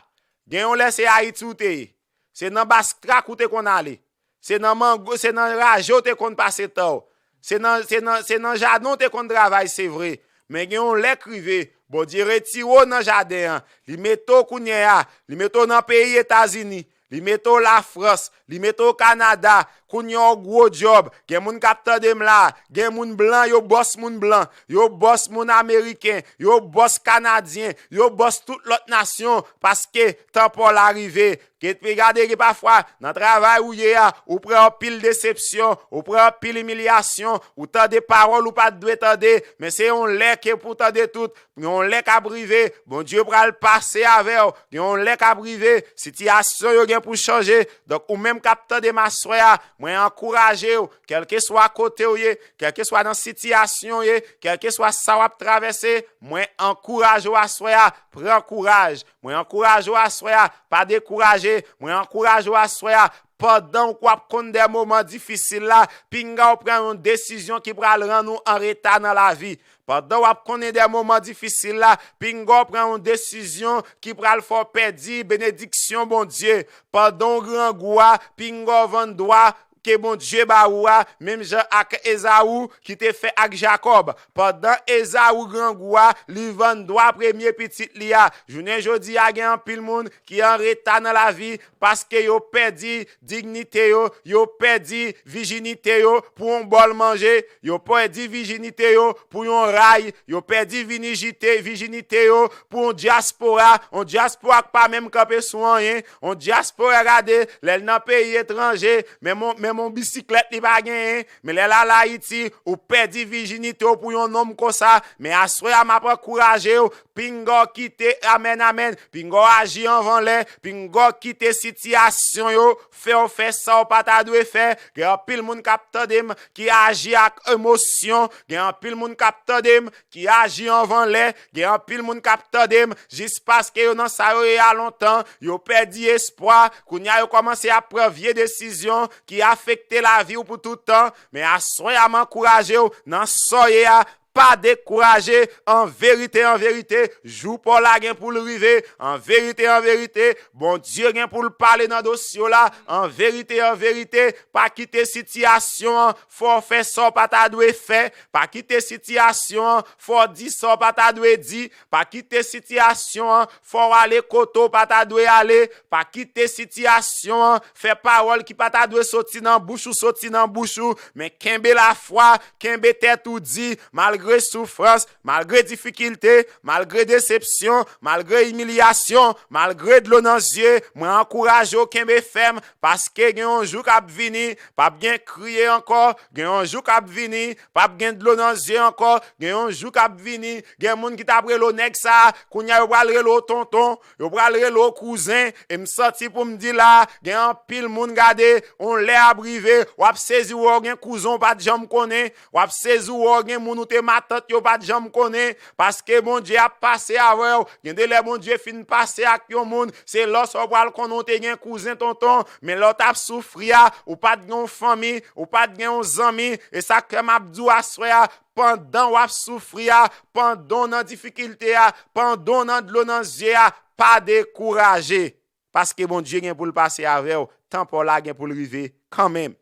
Gen yon lè se Ayiti w te ye. Se nan Bastrak ou te konn ale. Se nan mango, se nan raje w te konn pase tan w. Se nan, se nan, se nan jaden w te konn travay, se vre. Men gen yon lè k rive, Bondye retire w nan jaden an. Li mete w kounye a, li mete w nan peyi Etazini, li mete w Lafrans, li mete w Kanada, Kounye a w gwo djòb, gen moun k ap tande m la, gen moun blan, yo bòs moun blan, yo bòs moun ameriken, yo bòs kanadyen, yo bòs tout lòt nasyon, paske tan pa w la rive. Gen, gade, gen pafwa, nan travay ou ye a, ou pran anpil desepsyon, ou pran anpil imilyasyon, ou tande pawòl ou pa t dwe tande, men se yon lè ke pou tande tout, gen yon lè k ap rive, Bondye pral pase avè w, gen yon lè k ap rive, sitiyasyon yo gen pou chanje. Donk, ou menm k ap tande m aswè a, mwen ankouraje w, kèlkeswa kote w ye, kèlkeswa nan sitiyasyon w ye, kèlkeswa sa w ap travèse, mwen ankouraje w aswè a, pran kouraj. Mwen ankouraje w aswè a, pa dekouraje. Mwen ankouraje w aswè a, pandan w ap konn de moman difisil la, pinga w pran yon desizyon ki pral rann ou an reta nan lavi. Pandan w ap konnen de moman difisil la, pinga w pran yon desizyon ki pral fè w pèdi benediksyon Bondye. Pandan w grangou a, pinga w vann dwa ke Bondye ba ou a, menm jan ak Ezaou ki te fè ak Jakòb. Pandan Ezaou grangou a, li vann dwa premye pitit li a. Jounen jodi a, gen anpil moun ki an reta nan lavi paske yo pèdi dignite yo, yo pèdi vijinite yo pou yon bòl manje, yo pèdi vijinite yo pou yon ray, yo pèdi vinijite, vijinite yo pou yon dyaspora, yon dyaspora k pa menm kanpe sou anyen, yon dyaspora, gade, lè l nan peyi etranje, menm yon, menm yon bisiklèt li pa genyen, men lè l al Ayiti, ou pèdi vijinite w pou yon nonm konsa, men aswè a m ap ankouraje w, pinga w kite, amèn, amèn, pinga w aji anvan lè, pinga w kite sitiyasyon yo fè w fè sa w pa ta dwe fè. Gen anpil moun k ap tande m ki aji ak emosyon, gen anpil moun k ap tande m ki aji anvan lè, gen anpil moun k ap tande m jis paske yo nan sa yo ye a lontan, yo pèdi espwa, kounye a yo kòmanse ap pran vye desizyon ki afekte lavi w pou tout tan. Men aswè a m ankouraje w nan sa w ye a, pa dekouraje, an verite, an verite, jou pa w la gen pou l rive, an verite, an verite, Bondye gen pou l pale nan dosye w la, an verite, an verite, pa kite sitiyasyon an fè w fè sa w pa ta dwe fè, pa kite sitiyasyon an fè w di sa w pa ta dwe di, pa kite sitiyasyon an fè w ale kote w pa ta dwe ale, pa kite sitiyasyon an fè pawòl ki pa ta dwe soti nan bouch ou soti nan bouch ou, men kenbe lafwa, kenbe tèt ou di, malgre soufrans, malgre difikilte, malgre desepsyon, malgre imilyasyon, malgre dlo nan zye, mwen ankouraje w kenbe fèm, paske gen yon jou k ap vini, p ap gen kriye ankò, gen yon jou k ap vini, p ap gen dlo nan zye ankò, gen yon jou k ap vini, gen moun ki t ap rele w nèg sa, kounye a yo pral rele w tonton, yo pral rele w kouzen, e m santi pou m di la, gen anpil moun gade, yon lè ap rive, w ap sezi wè w gen kouzen w pa t janm konnen, w ap sezi wè w gen moun ou te matant yo pa t janm konnen, paske Bondye ap pase avè w, gen de lè Bondye fin pase ak yon moun, se lòs w pral konnen w te gen kouzen tonton, men lè w t ap soufri a, ou pa t gen yon fanmi, ou pa t gen yon zanmi, e sa k fè m ap di w aswè a, pandan w ap soufri a, pandan w nan difikilte a, pandan w nan dlo nan zye a, pa dekouraje. Paske Bondye gen pou l pase avè w, tan pa w la gen pou l rive kanmenm.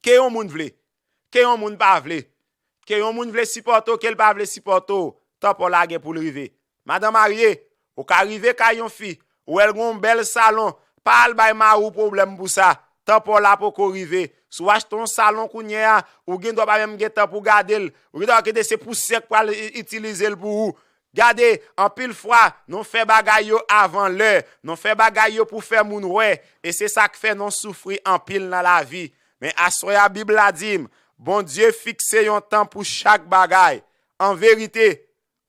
Ke yon moun vle, ke yon moun pa vle, ke yon moun vle sipòte w, ke l pa vle sipòte w, tan pa w la gen pou l rive. Madan marye, ou ka rive kay yon fi, ou wè l gen yon bèl salon, pa al bay mari w pwoblèm pou sa, tan pa w la poko rive. Si w achte yon salon kounye a, ou gen dwa pa menm gen tan pou gade l, ou gen dwa kite se pousyè k pral i- itilize l pou ou. Gade, anpil fwa, nou fè bagay yo avan lè, nou fè bagay yo pou fè moun wè, e se sa k fè nou soufri anpil nan lavi. Men aswè a, Bib la di m, Bondye fikse yon tan pou chak bagay. An verite,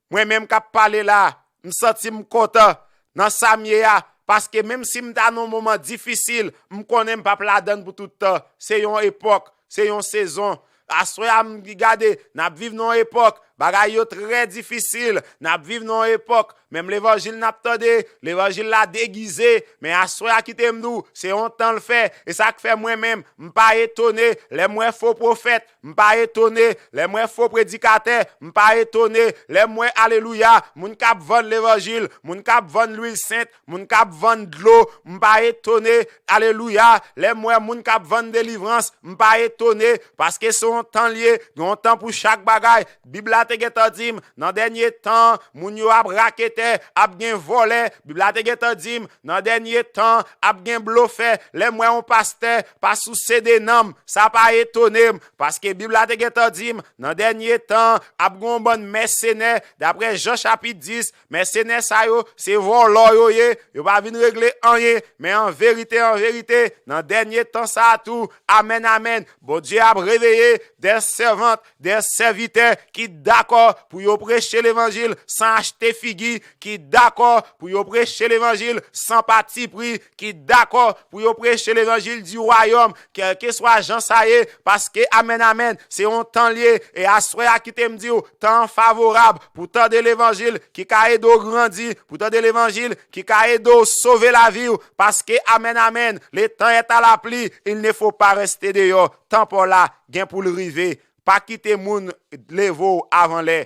mwen menm k ap pale la, m santi m kontan nan sa m ye a, paske menm si m ta nan yon moman difisil, m konnen m p ap ladann pou tout tan. Se yon epòk, se yon sezon. Aswè a, m gade, n ap viv nan yon epòk, bagay yo trè difisil, n ap viv nan yon epòk, menm levanjil n ap tande, levanjil la degize, men aswè a kite m di w, se yon tan l fè, e sa k fè mwen menm, m pa etone, lè m wè fo pwofèt, m pa etone, lè m wè fo predikatè, m pa etone, lè m wè, alelouya, moun k ap vann levanjil, moun k ap vann lwil sent, moun k ap vann dlo, m pa etone, alelouya, lè m wè moun k ap vann delivrans, m pa etone, paske se yon tan l ye, gen yon tan pou chak bagay. Bib la te gentan di m, nan dènye tan, moun yo ap raketè, ap gen vòlè. Bib la te gentan di m, nan dènye tan, ap gen blofè. Lè m wè yon pastè pa souse de nanm, sa pa etone m, paske Bib la te gentan di m, nan dènye tan, ap gen yon bann mèsenè, daprè Jan chapit dis, mèsenè sa yo, se vòlò yo ye, yo pa vin regle anyen, men an verite, an verite, nan dènye tan sa a tou, amèn, amèn, Bondye ap reveye de sèvant, de sèvitè ki dakò pou yo preche levanjil san achte figi, ki dakò pou yo preche levanjil san patipri, ki dakò pou yo preche levanjil di wayòm, kèlkeswa jan sa ye, paske, amèn, amèn, se yon tan l ye, e aswè a kite m di w, tan an favorab pou tande levanjil ki ka ede w grandi, pou tande levanjil ki ka ede w sove lavi w, paske, amèn, amèn, le temps est à la pluie, il ne faut pas rester dehors, tan pa w la gen pou l rive, pa kite moun leve w avan lè.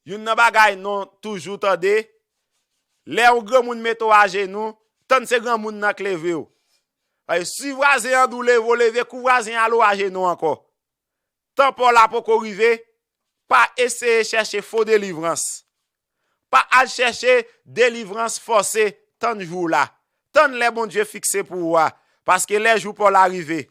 Youn nan bagay nou toujou tande, lè yon granmoun mete w ajenou, tann se granmoun nan k leve w. Ay, si vwazen an di w leve w, leve kou vwazen an, ale w ajenou ankò. Tan pa w la poko rive, pa eseye chèche fo delivrans. Pa al chèche delivrans fòse, tann jou w la. Tann lè Bondye fikse pou ou a, paske lè jou pa w la rive,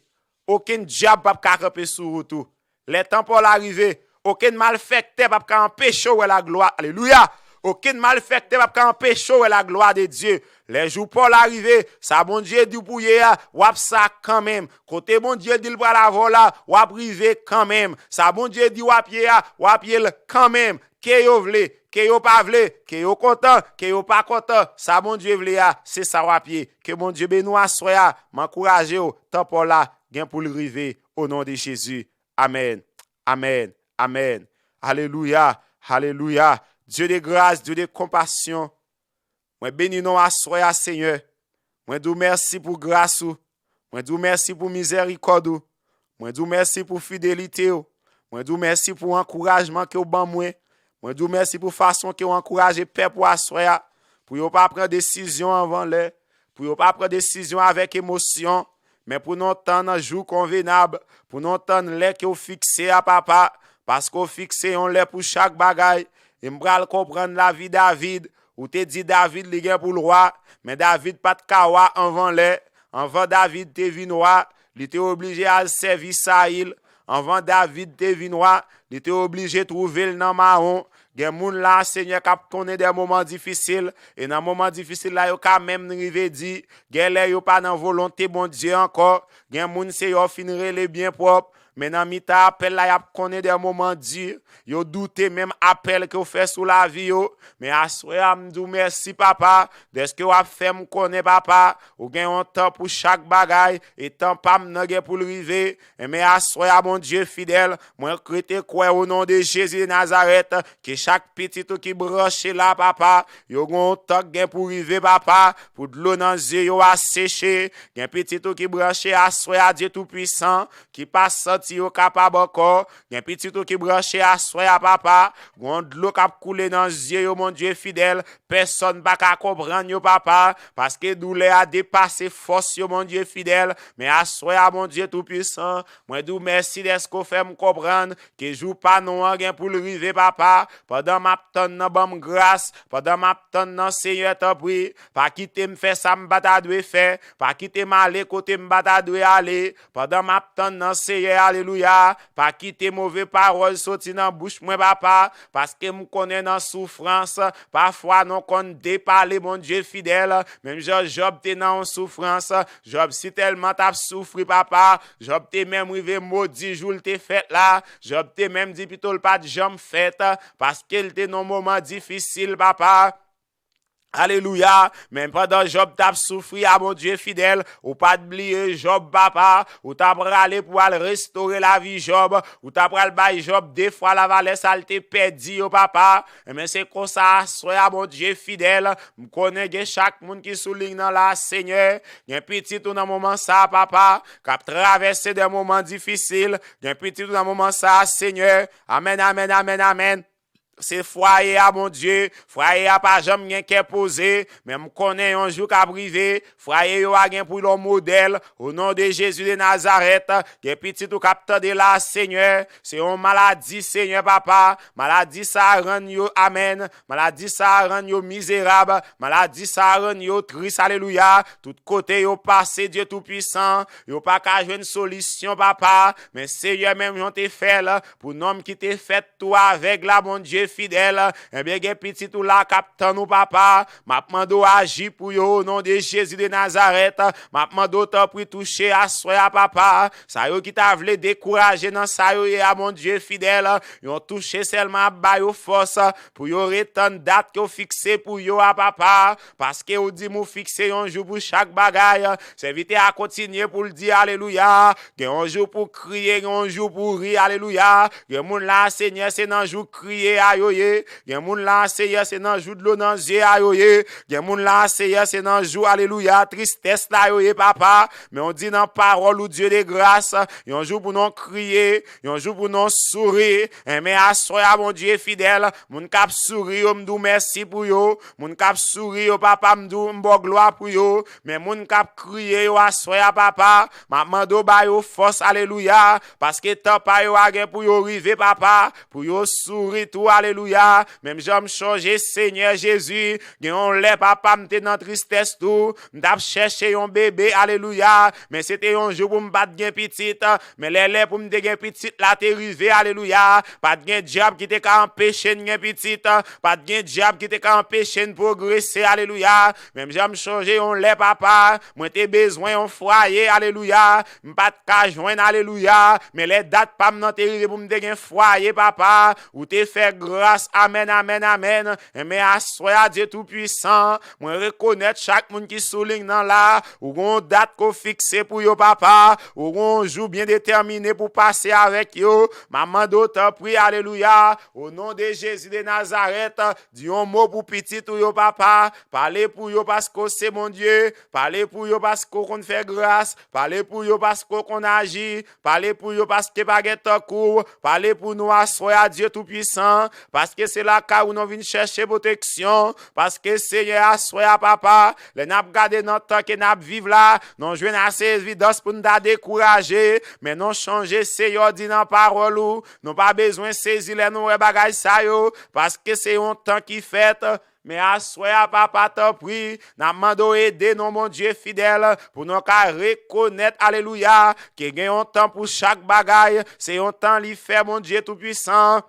okenn dyab p ap ka kanpe sou wout ou. Lè tan pa w la rive, okenn malfèktè p ap ka anpeche w wè laglwa. Alelouya! Okenn malfèktè p ap ka anpeche w wè laglwa de Dye. Lè jou pa w la rive, sa Bondye di w pou w ye a, w ap sa kanmenm. Kote Bondye di l pral avè w la, w ap rive kanmenm. Sa Bondye di w ap ye a, w ap ye l kanmenm. Ke yo vle, ke yo pa vle, ke yo kontan, ke yo pa kontan, sa Bondye vle a, se sa w ap ye. Ke Bondye beni w aswè a, m ankouraje w, tan pa w la gen pou l rive, o non de Jezi. Amèn, amèn, amèn. Alelouya, alelouya. Dye de gras, Dye de konpasyon, mwen beni non w aswè a, Senyè. Mwen di w mèsi pou gras ou. Mwen di w mèsi pou mizèrikòd ou. Mwen di w mèsi pou fidelite w. Mwen di w mèsi pou ankourajman ke w ban mwen. Mwen di w mèsi pou fason ke w ankouraje pèp ou aswè a, pou yo pa pran desizyon anvan lè, pou yo pa pran desizyon avèk emosyon, men pou nou tann jou konvenab, pou nou tann lè ke w fikse a, Papa, paske w fikse yon lè pou chak bagay. E m pral konprann lavi David. Ou te di David li gen pou l wa, men David pa t ka wa anvan lè. Anvan David te vin wa, li te oblije al sèvi Sayil. Anvan David te vin wa, li te oblije twouve l nan mawon. Gen moun la, Senyè, k ap konnen de moman difisil, e nan moman difisil la, yo ka menm rive di, gen lè yo pa nan volonte Bondye ankò. Gen moun, se yo fin rele byen pwòp, men nan mitan apèl la, y ap konnen de moman di. Yo doute menm apèl ke w fè sou lavi yo. Men aswè a, m di w mèsi, Papa, dèske w ap fè m konnen, Papa, ou gen yon tan pou chak bagay, e tan pa m nan gen pou l rive. Enben, aswè a, Bondye fidèl, mwen rete kwè o non de Jezi de Nazarèt, ke chak pitit ou ki branche la, Papa, yo gen yon tan k gen pou rive, Papa, pou dlo nan zye yo a seche. Gen pitit ou ki branche aswè a, Dye Toupisan, ki pa santi yo kapab ankò. Gen pitit ou ki branche aswè a, Papa. Gen yon dlo k ap koule nan zye yo, Bondye fidèl. Pèsonn pa ka konprann yo, Papa, paske doulè a depase fòs yo, Bondye fidèl. Men aswè a, Bondye Toupisan, mwen di w mèsi dèske w fè m konprann ke jou pa nou an gen pou l rive, Papa. Pandan m ap tann nan, ban m gras. Pandan m ap tann nan, Senyè, tanpri, pa kite m fè sa m pa ta dwe fè. Pa kite m ale kote m pa ta dwe ale. Pandan m ap tann nan, Senyè, alelouya, pa kite move pawòl soti nan bouch mwen, Papa, paske m konnen nan soufrans, pafwa nou konn depale, Bondye fidèl. Menm jan Jòb te nan yon soufrans, Jòb sitèlman t ap soufri, Papa, Jòb te menm rive modi jou l te fèt la. Jòb te menm di pito l pa t janm fèt, paske l te nan yon moman difisil, Papa. Alelouya. Men pandan Jòb t ap soufri a, Bondye fidèl, ou pa t bliye Jòb, Papa. Ou t ap prale pou al restore lavi Jòb. Ou t ap pral bay Jòb de fwa lavalè sa l te pèdi yo, Papa. Enben, se konsa, aswè a, Bondye fidèl, m konnen gen chak moun ki sou liy nan la, Senyè. Gen pitit ou nan moman sa a, Papa, k ap travèse de moman difisil. Gen pitit ou nan moman sa a, Senyè. Amèn, amèn, amèn, amèn. se fwaye a, Bondye. Fwaye a pa janm gen kè poze, men m konnen yon jou k ap rive, fwaye yo a gen pou yon modèl. O non de Jezi de Nazarèt, gen pitit ou k ap tande la, Senyè, se yon maladi, Senyè, papa. Maladi sa a rann yo, amèn. Maladi sa a rann yo mizerab. Maladi sa a rann yo tris, alelouya. Tout kote yo pase, Dye Toupisan, yo pa ka jwenn solisyon, papa. Men Senyè, menm jan w te fè l pou nonm ki te fèt tou avèg la, Bondye fidèl, ebyen, gen pitit ou la k ap tann ou, papa. M ap mande w aji pou yo, o non de Jezi de Nazarèt. M ap mande w, tanpri, touche aswè a, papa. Sa yo ki ta vle dekouraje nan sa yo ye a, Bondye fidèl, yon touche sèlman ap ba yo fòs pou yo ret tann dat ke w fikse pou yo a, papa. Paske ou di m ou fikse yon jou pou chak bagay. Sèvitè a kontinye pou l di, alelouya, gen yon jou pou kriye, gen yon jou pou ri, alelouya. Gen moun la, Senyè, se nan jou kriye a yo ye. Gen moun la, Senyè, se nan jou dlo nan zye a yo ye. Gen moun la, Senyè, se nan jou, alelouya, tristès la yo ye, papa. Men w di nan pawòl ou, Dye de gras, yon jou pou nou kriye, yon jou pou nou souri. Enben, aswè a, Bondye fidèl, moun k ap souri yo, m di w mèsi pou yo. Moun k ap souri yo, papa, m di w m ba w glwa pou yo. Men moun k ap kriye yo aswè a, papa, m ap mande w ba yo fòs, alelouya, paske tan pa yo a gen pou yo rive, papa, pou yo souri tou, alelouya. Menm jan m chonje, Senyè Jezi, gen yon lè, papa, m te nan tristès tou, m t ap chèche yon bebe, alelouya, men se te yon jou pou m pa t gen pitit, men lè lè pou m te gen pitit la te rive, alelouya, pa t gen dyab ki te ka anpeche n gen pitit, pa t gen dyab ki te ka anpeche n pwogrese, alelouya. Menm jan m chonje yon lè, papa, mwen te bezwen yon fwaye, alelouya, m pa t ka jwenn, alelouya, men lè dat pa m nan te rive pou m te gen fwaye, papa, ou te fè gras, amèn, amèn, amèn. Enben, aswè a, Dye Toupisan, mwen rekonèt chak moun ki sou liy nan la, ou gen yon dat ke w fikse pou yo, papa, ou gen yon jou byen detèmine pou pase avèk yo. M ap mande w, tanpri, alelouya, o non de Jezi de Nazarèt, di yon mo pou pitit ou yo, papa. Pale pou yo paske w se Bondye. Pale pou yo paske w konn fè gras. Pale pou yo paske w konn aji. Pale pou yo paske pa gen tankou w. Pale pou nou aswè a, Dye Toupisan, paske se lakay ou nou vin chèche pwoteksyon. Paske, Senyè, aswè a, papa, lè n ap gade nan tan ke n ap viv la, nou jwenn ase evidans pou n ta dekouraje, men nou chonje, Senyè, w di nan pawòl ou, nou pa bezwen sezi lè nou wè bagay sa yo, paske se yon tan ki fèt. Men aswè a, papa, tanpri, n ap mande w ede nou, Bondye fidèl, pou nou ka rekonèt, alelouya, ke gen yon tan pou chak bagay, se yon tan li fè, Bondye Toupisan.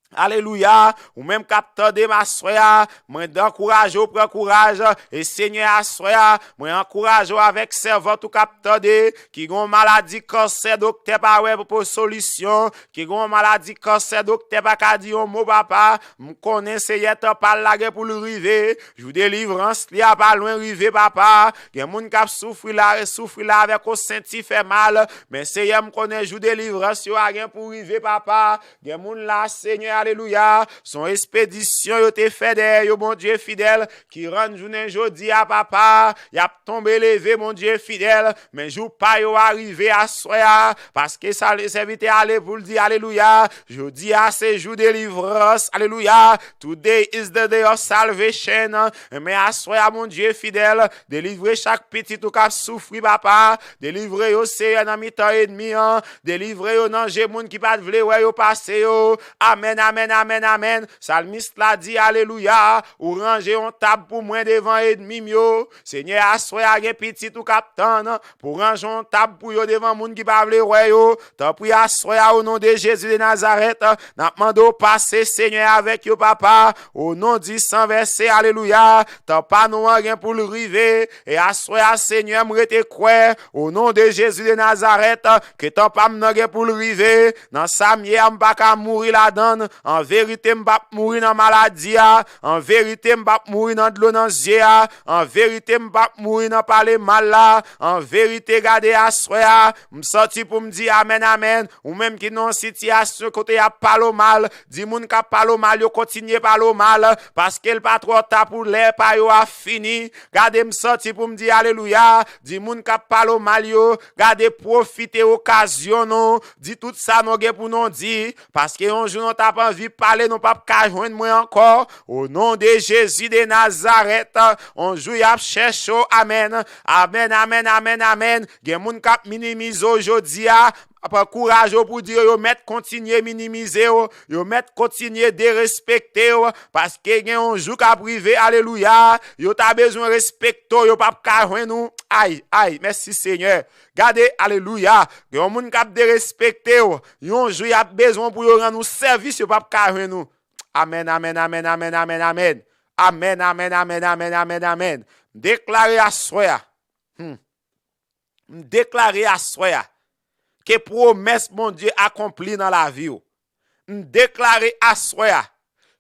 Alelouya, ou menm k ap tande m aswè a, mwen ankouraje w, pran kouraj, e Senyè, aswè a, mwen ankouraje w avèk sèvant ou k ap tande, ki gen yon maladi kansè, doktè pa wè pou solisyon, ki gen yon maladi kansè, doktè pa ka di yon mo, papa. M konnen, Senyè, tan pa l la gen pou l rive. Jou delivrans li a pa lwen rive, papa. Gen moun k ap soufri la, soufri la avèk yon senti fè mal. Men, Senyè, m konnen jou delivrans yo a gen pou rive, papa. Gen moun la, Senyè, alelouya, se yon espedisyon yo te fè dèyè yo, Bondye fidèl, ki rann jounen jodi a, papa, y ap tonbe leve, Bondye fidèl, men jou pa yo a rive aswè a, paske sa, sèvitè a ale pou l di, alelouya, jodi a se jou delivrans, alelouya, today is the day of salvation, men aswè a, Bondye fidèl, delivre chak pitit ou k ap soufri, papa, delivre yo, Senyè, nan mitan ènmi an, delivre yo nan je moun ki pa t vle wè yo pase yo. Amèn, amèn, amèn, amèn. Salmis la di, alelouya, ou ranje yon tab pou mwen devan ènmi m yo. Senyè, aswè a gen pitit ou k ap tann pou ranje yon tab pou yo devan moun ki pa vle wè yo. Tanpri, aswè a, o non de Jezi de Nazarèt, n ap mande w pase, Senyè, avèk yo, papa. O non di san vèse, alelouya. Tan pa nou an gen pou l rive. E aswè a, Senyè, m rete kwè, o non de Jezi de Nazarèt, ke tan pa m nan gen pou l rive. Nan sa m ye a, m pa ka mouri ladan l. An verite, m p ap mouri nan maladi a. An verite, m p ap mouri nan dlo nan zye a. An verite, m p ap mouri nan pale mal la. An verite, gade aswè a, m santi pou m di amèn, amèn. Ou menm ki nan yon sitiyasyon kote y ap pale w mal, di moun k ap pale w mal yo kontinye pale w mal, paske l pa twò ta pou lè pa yo a fini. Gade, m santi pou m di alelouya. Di moun k ap pale w mal yo, gade, pwofite okazyon nou, di tout sa nou gen pou nou di, paske yon jou nou t ap anvi pale, nou p ap ka jwenn mwen ankò. O non de Jezi de Nazarèt, yon jou y ap chèche w. Amèn. Amèn, amèn, amèn, amèn. Gen moun k ap minimize w jodi a, ap ankouraje w pou di yo, yo mèt kontinye minimize w, yo mèt kontinye derespekte w, paske gen yon jou k ap rive, alelouya, yo ta bezwen respekte w, yo p ap ka jwenn ou. Ay, ay, mèsi Senyè. Gade, alelouya, gen yon moun k ap derespekte w, yon jou y ap bezwen pou yo rann ou sèvis, yo p ap ka jwenn ou. Amèn, amèn, amèn, amèn, amèn, amèn. Amèn, amèn, amèn, amèn, amèn, amèn. M deklare aswè a. Hmm. M deklare aswè a ke pwomès Bondye akonpli nan lavi w. M deklare aswè a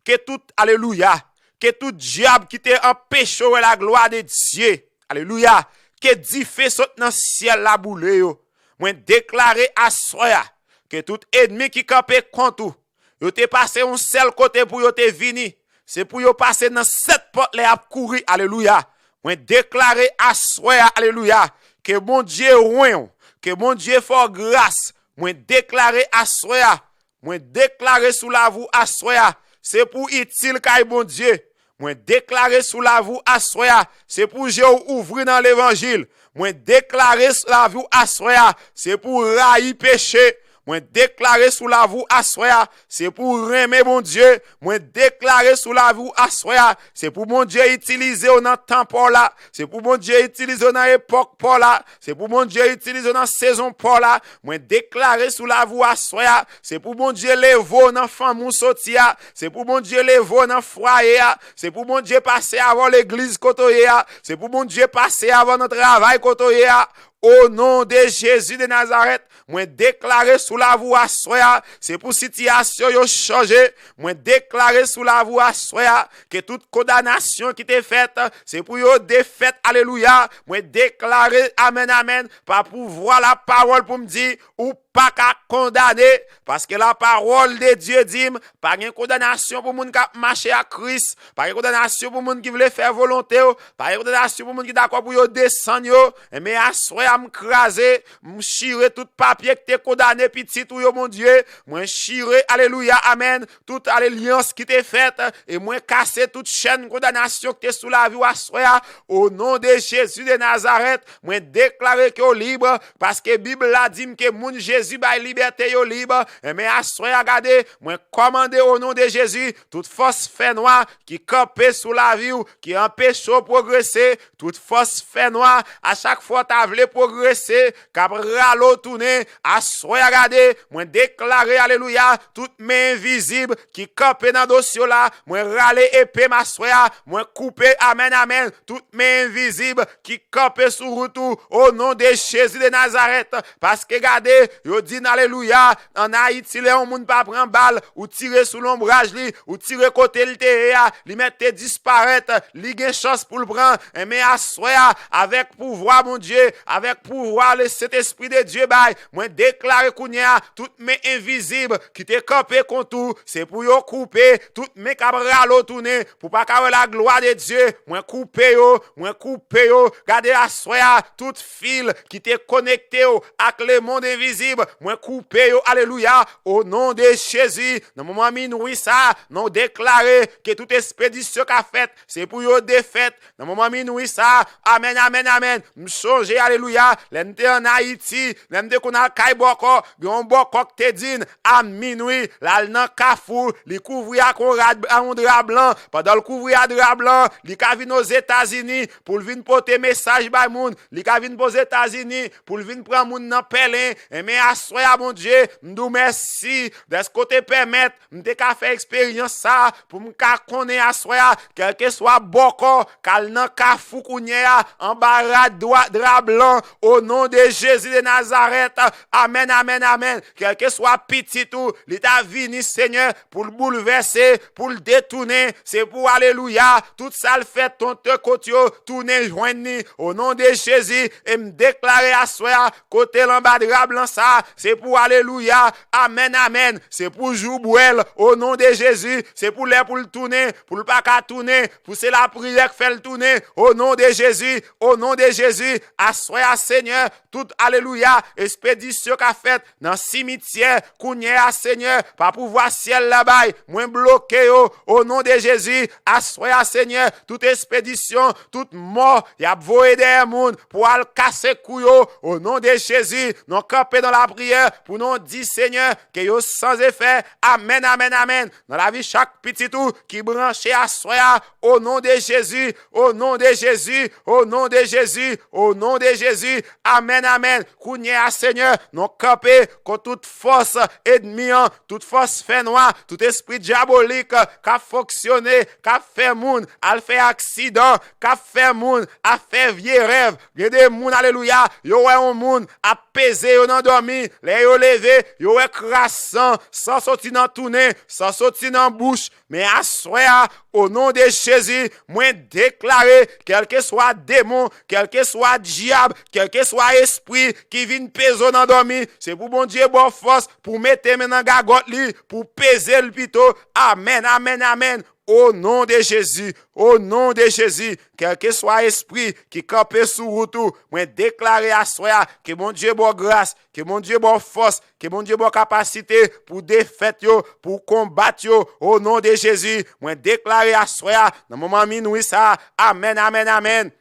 ke tout, alelouya, ke tout dyab ki te anpeche w wè laglwa de Dye, alelouya, ke dife sot nan syèl la boule yo. Mwen deklare aswè a ke tout ènmi ki kanpe kont ou, yo te pase yon sèl kote pou yo te vini. Se pou yo pase nan sèt pòt lè y ap kouri. Alelouya. Mwen deklare aswè a, alelouya, ke Bondye wen w, ke Bondye fè w gras. Mwen deklare aswè a, mwen deklare sou lavi w aswè a, se pou itil kay Bondye. Mwen deklare sou lavi w aswè a, se pou je w ouvri nan levanjil. Mwen deklare sou lavi w aswè a, se pou rayi peche. Mwen deklare sou lavi w aswè a, se pou renmen Bondye. Mwen deklare sou lavi w aswè a, se pou Bondye itilize w nan tan pa w la. Se pou Bondye itilize w nan epòk pa w la. Se pou Bondye itilize w nan sezon pa w la. Mwen deklare sou lavi w aswè a, se pou Bondye leve w nan fanmi w soti a. Se pou Bondye leve w nan fwaye a. Se pou Bondye pase avè w legliz kote w ye a. Se pou Bondye pase avè w nan travay kote w ye a. O non de Jezi de Nazarèt, mwen deklare sou lavi w aswè a, se pou sitiyasyon yo chanje. Mwen deklare sou lavi w aswè a, ke tout kondanasyon ki te fèt, se pou yo defèt. Alelouya. Mwen deklare, amèn, amèn, pa pouvwa lapawòl pou m di, ou pa ka kondane, paske lapawòl de Dye di m, pa gen kondanasyon pou moun k ap mache ak Kris, pa gen kondanasyon pou moun ki vle fè volonte w, pa gen kondanasyon pou moun ki dakò pou yo desann yo. Enben, aswè a m kraze, m chire tout papye ki te kondane pitit ou yo, Bondye. Mwen chire, alelouya, amèn, tout alyans ki te fèt, e mwen kase tout chèn kondanasyon ki te sou lavi w aswè a. O non de Jezi de Nazarèt, mwen deklare ke w lib, paske Bib la di m ke moun Jezi bay libète yo lib. Enben, aswè a, gade, mwen kòmande o non de Jezi, tout fòs fènwa ki kanpe sou lavi w, ki anpeche w pwogrese, tout fòs fènwa, a chak fwa w ta vle pwogrese, k ap rale w tounen, aswè a, gade, mwen deklare, alelouya, tout men envizib ki kanpe nan dosye w la, mwen rale epe m aswè a, mwen koupe, amèn, amèn, tout men envizib ki kanpe sou wout ou, o non de Jezi de Nazarèt. Paske gade, yo di n, alelouya, ann Ayiti, lè yon moun pa pran bal, ou tire sou lonbraj li, ou tire kote l te ye a, li mèt te disparèt, li gen chans pou l pran. Enben, aswè a, avèk pouvwa Bondye, avèk pouvwa Lesentespri de Dye bay, mwen deklare kounye a, tout men envizib ki te kanpe kont ou, se pou yo koupe. Tout men k ap rale w tounen, pou w pa ka wè laglwa de Dye, mwen koupe yo, mwen koupe yo. Gade aswè a, tout fil ki te konekte w ak lemonn envizib, mwen koupe yo, alelouya, o non de Jezi. Nan moman minwi sa, nou deklare ke tout espedisyon k ap fèt, se pou yo defèt. Nan moman minwi sa, amèn, amèn, amèn. M chonje, alelouya, lè m te ann Ayiti, lè m te konn al kay bòkò, gen yon bòkò k te di n, a minwi, l al nan kafou, li kouvri ak yon rad, yon dra blan. Pandan l kouvri ak dra blan, li ka vin Ozetazini pou l vin pote mesaj bay moun. Li ka vin Ozetazini pou l vin pran moun nan pèlen. Enben, aswè a, Bondye, m di w mèsi dèske w te pèmèt m te ka fè eksperyans sa a pou m ka konnen aswè a, kèlkeswa bòkò k al nan kafou kounye a, anba rad dwa, dra blan, o non de Jezi de Nazarèt. Amèn, amèn, amèn. Kèlkeswa pitit ou, li ta vini, Senyè, pou l boulvèse, pou l detounen, se pou, alelouya, tout sa l fè tonte kot yo, tounen jwenn li, o non de Jezi, e m deklare aswè a, kote l anba dra blan sa, Se pou alelouya. Amèn, amèn. Se pou jou bwè l, o non de Jezi. Se pou lè pou l tounen, pou l pa ka tounen, pou se lapriyè k fè l tounen, o non de Jezi, o non de Jezi. Aswè a, Senyè, tout, alelouya, espedisyon k ap fèt nan simityè, kounye a, Senyè, pa pouvwa syèl la bay, mwen bloke yo, o non de Jezi. Aswè a, Senyè, tout espedisyon, tout mò y ap voye dèyè moun pou al kase kou yo, o non de Jezi, nou kanpe nan lapriyè pou nou di, Senyè, ke yo san efè. Amèn, amèn, amèn. Nan lavi chak pitit ou ki branche aswè a, o non de Jezi, o non de Jezi, o non de Jezi, o non de Jezi. Amèn, amèn. Kounye a, Senyè, nou kanpe kont tout fòs ènmi an, tout fòs fènwa, tout espri dyabolik k ap fonksyone, k ap fè moun al fè aksidan, k ap fè moun ap fè vye rèv. Gen de moun, alelouya, yo wè yon moun ap peze yo nan dòmi. Lè yo leve, yo wè kras san, san soti nan tounen, san soti nan bouch. Men aswè a, o non de Jezi, mwen deklare, kèlkeswa demon, kèlkeswa dyab, kèlkeswa espri ki vin peze w nan dòmi, se pou Bondye ba w fòs pou mete men nan gagòt li, pou peze l pito. Amèn, amèn, amèn. O non de Jezi, o non de Jezi, kèlkeswa espri ki kanpe sou wout ou, mwen deklare aswè a ke Bondye ba w gras, ke Bondye ba w fòs, ke Bondye ba w kapasite pou defèt yo, pou konbat yo, o non de Jezi. Mwen deklare aswè a, nan moman minwi sa a, amèn, amèn, amèn.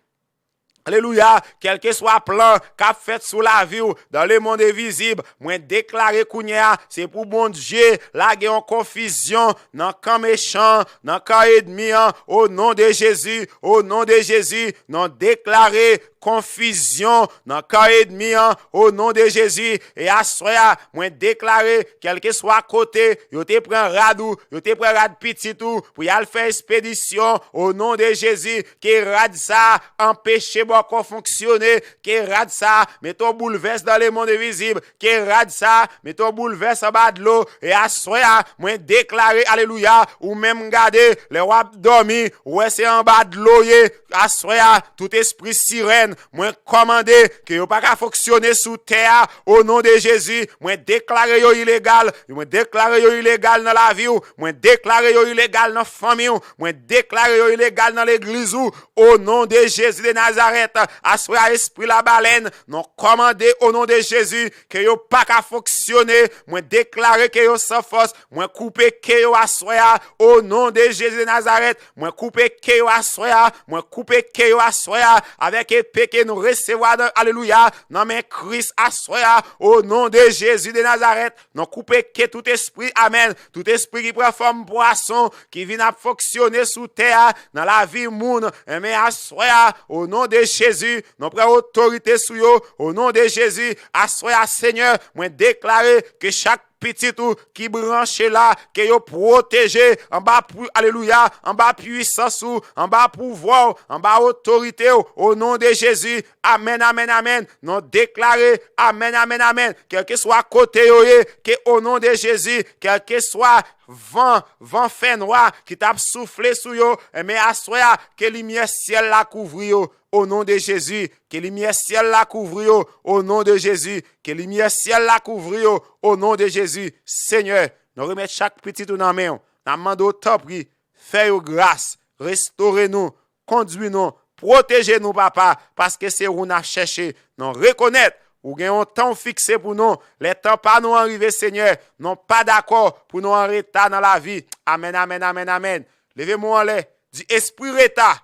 Alelouya. Kèlkeswa plan k ap fèt sou lavi w dan lemonn envizib, mwen deklare kounye a, se pou Bondye lage yon konfizyon nan kan mechan, nan kan ènmi an, o non de Jezi, o non de Jezi, nou deklare konfizyon nan kan ènmi an, o non de Jezi. E aswè a, mwen deklare, kèlkeswa kote yo te pran rad ou, yo te pran rad pitit ou, pou y al fè espedisyon, o non de Jezi, ke rad sa a anpeche bòkò fonksyone, ke rad sa a mete yon boulvès dan lemonn envizib, ke rad sa a mete yon boulvès anba dlo. E aswè a, mwen deklare, alelouya, ou menm gade, lè w ap dòmi, ou wè se anba dlo w ye. Aswè a, tout espri sirèn, mwen kòmande ke yo pa ka fonksyone sou tè a, o non de Jezi. Mwen deklare yo ilegal, mwen deklare yo ilegal nan lavi w, mwen deklare yo ilegal nan fanmi w, mwen deklare yo ilegal nan legliz ou, o non de Jezi de Nazarèt. Aswè a, espri labalèn, nou kòmande, o non de Jezi, ke yo pa ka fonksyone. Mwen deklare ke yo san fòs. Mwen koupe ke yo aswè a, o non de Jezi de Nazarèt. Mwen koupe ke yo aswè a. Mwen koupe ke yo aswè a avèk epe ke nou resevwa nan, alelouya, nan men Kris aswè a, o non de Jezi de Nazarèt. Nou koupe ke tout espri, amèn, tout espri ki pran fòm pwason, ki vin ap fonksyone sou tè a, nan lavi moun, enben aswè a, o non de Jezi, nou pran otorite sou yo, o non de Jezi. Aswè a, Senyè, mwen deklare ke chak pitit ou ki branche la, ke yo pwoteje anba pou, alelouya, anba pwisans ou, anba pouvwa w, anba otorite w, o non de Jezi. Amèn, amèn, amèn. Nou deklare, amèn, amèn, amèn. Kèlkeswa kote yo ye, ke o non de Jezi, kèlkeswa van, van fènwa ki t ap soufle sou yo, enben aswè a, ke limyè syèl la kouvri yo, o non de Jezi. Ke limyè syèl la kouvri yo, o non de Jezi. Ke limyè syèl la kouvri yo, o non de Jezi. Senyè, nou remèt chak pitit ou nan men w. N ap mande w, tanpri, fè yo gras, restore nou, kondwi nou, pwoteje nou, papa, paske se ou n ap chèche. Nou rekonèt ou gen yon tan w fikse pou nou. Lè tan pa nou an rive, Senyè, nou pa dakò pou nou an reta nan lavi. Amèn, amèn, amèn, amèn. Leve men w anlè, di, espri reta,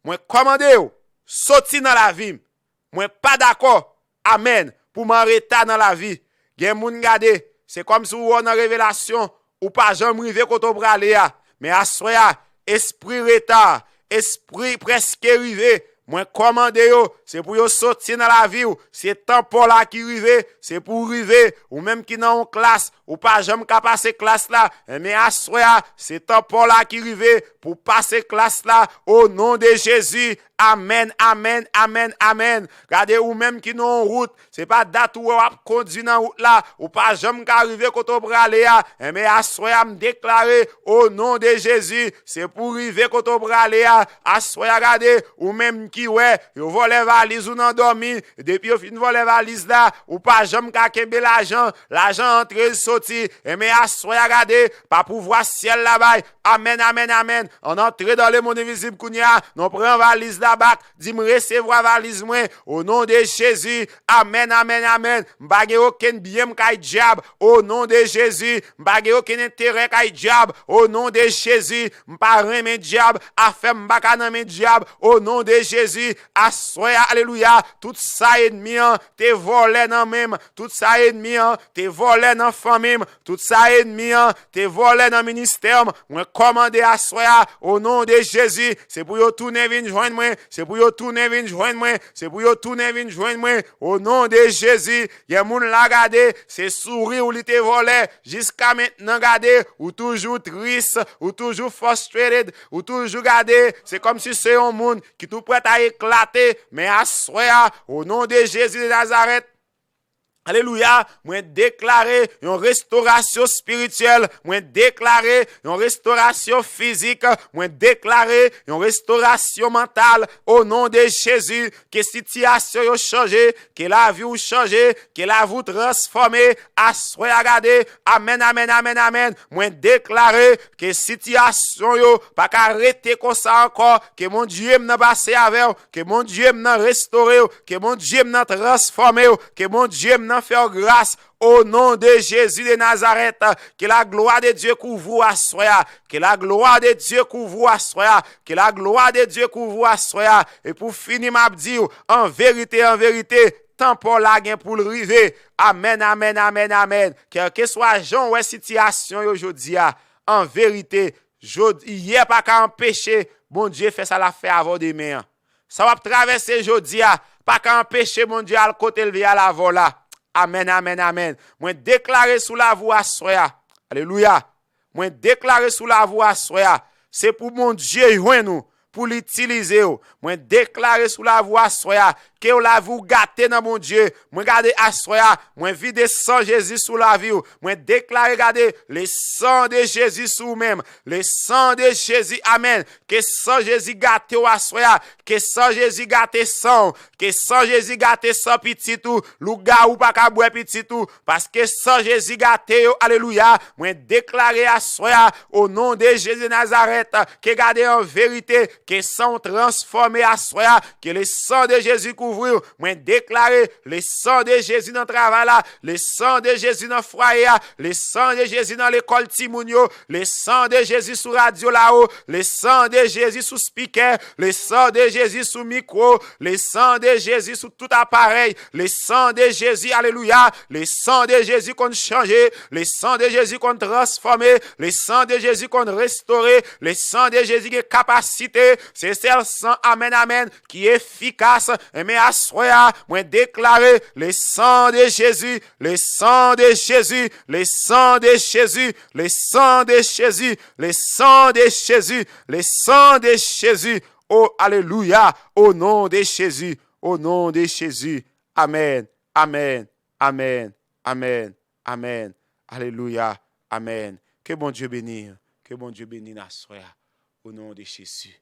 mwen kòmande w, soti nan lavi m. Mwen pa dakò, amèn, pou m an reta nan lavi. Gen moun gade, se kòmsi w wè w nan revelasyon, ou pa janm rive kote w prale a. Men aswè a, espri reta, espri prèske rive, mwen kòmande yo, se pou yo soti nan lavi w. Se tan pa w la ki rive, se pou w rive. Ou menm ki nan yon klas, ou pa janm ka pase klas la. Enben aswè a, se tan pa w la ki rive pou w pase klas la. O non de Jezi, Amèn, amèn, amèn, amèn. Gade, ou menm ki nan yon wout, se pa dat ou wè w ap kondui nan wout la, ou pa janm ka rive kote w prale a. Enben, aswè a, m deklare, o non de Jezi, se pou w rive kote w prale a. Aswè a, gade, ou menm ki wè, yo vòlè valiz ou nan dòmi, depi yo fin vòlè valiz la, ou pa janm ka kenbe lajan, lajan antre, l soti. Enben, aswè a, gade, pa pouvwa syèl la bay, amèn, amèn, amèn. Ann antre dans le monde invisible kounye a. Nou pran valiz la back. Di m resevwa valiz mwen. O non de Jezi. Amèn, amèn, amèn. M pa gen okenn byen m kay dyab. O non de Jezi. M pa gen okenn enterè kay dyab. O non de Jezi. M pa renmen dyab. Afè m pa ka nan men dyab. O non de Jezi. Aswè a, alelouya. Tout sa enmi an te vòlè nan men m. Tout sa enmi an te vòlè nan fanmi m. Tout sa enmi an te vòlè nan ministè m, mwen kòmande aswè a, o non de Jezi, se pou yo tounen vin jwenn mwen, se pou yo tounen vin jwenn mwen, se pou yo tounen vin jwenn mwen, o non de Jezi. Gen moun la, gade, se souri w li te vòlè, jiska mentnan, gade, ou toujou tris, ou toujou frustrated, ou toujou, gade, se kòmsi se yon moun ki tou prèt a eklate, men aswè a, o non de Jezi de Nazarèt, alelouya, mwen deklare yon restorasyon espirityèl, mwen deklare yon restorasyon fizik, mwen deklare yon restorasyon mantal, o non de Jezi, ke sitiyasyon yo chanje, ke lavi w chanje, ke lavi w transfòme, aswè a gade, amèn, amèn, amèn, amèn, mwen deklare ke sitiyasyon yo pa ka rete konsa ankò, ke Bondye m nan pase avè w, ke Bondye m nan restore w, ke Bondye m nan transfòme w, ke Bondye m nan fè w gras, o non de Jezi de Nazarèt, ke la glwa de Dye kouvri w aswè a, ke la glwa de Dye kouvri w aswè a, ke la glwa de Dye kouvri w aswè a. E pou fini, m ap di w, an verite, an verite, tan pa w la gen pou l rive. Amèn, amèn, amèn, amèn. Kèlkeswa jan w wè sitiyasyon yo jodi a, an verite, jodi, yè pa ka anpeche Bondye fè sa l ap fè avè w demen an. Sa w ap travèse jodi a pa ka anpeche Bondye al kote l vle al avè w la. Amèn, amèn, amèn. Mwen deklare sou lavi w aswè a. Alelouya. Mwen deklare sou lavi w aswè a. Se pou Bondye jwenn ou, pou l itilize w. Mwen deklare sou lavi w aswè a, ke w lavi w gate nan Bondye. Mwen gade aswè a, mwen vide san Jezi sou lavi w. Mwen deklare, gade, le sang de Jésus sou ou menm. Le sang de Jésus, amèn. Ke san Jezi gate w aswè a. Ke san Jezi gate san w. Ke san Jezi gate san pitit ou. Lougawou pa ka bwè pitit ou. Paske san Jezi gate yo, alelouya. Mwen deklare aswè a, o non de Jezi Nazarèt, ke gade an verite, ke san w transfòme aswè a, ke le sang de Jésus kouvri w. Mwen deklare le sang de Jésus nan travay la, le sang de Jésus nan fwaye a, le sang de Jésus nan lekòl timoun yo, le sang de Jésus sou radyo la o, le sang de Jésus sou spikè, le sang de Jésus sou mikwo, le sang de Jésus sou tout aparèy, le sang de Jésus, alelouya, le sang de Jésus konn chanje, le sang de Jésus konn transfòme, le sang de Jésus konn restore, le sang de Jésus gen kapasite, se sèl san, amèn, amèn, ki efikas. Enben aswè a, mwen deklare le sang de Jésus, le sang de Jésus, le sang de Jésus, le sang de Jésus, le sang de Jésus, le sang de Jésus. O, alelouya, o non de Jezi, o non de Jezi. Amèn, amèn, amèn, amèn, amèn. Alelouya, amèn. Ke Bondye beni, ke Bondye beni n aswè a, o non de Jezi.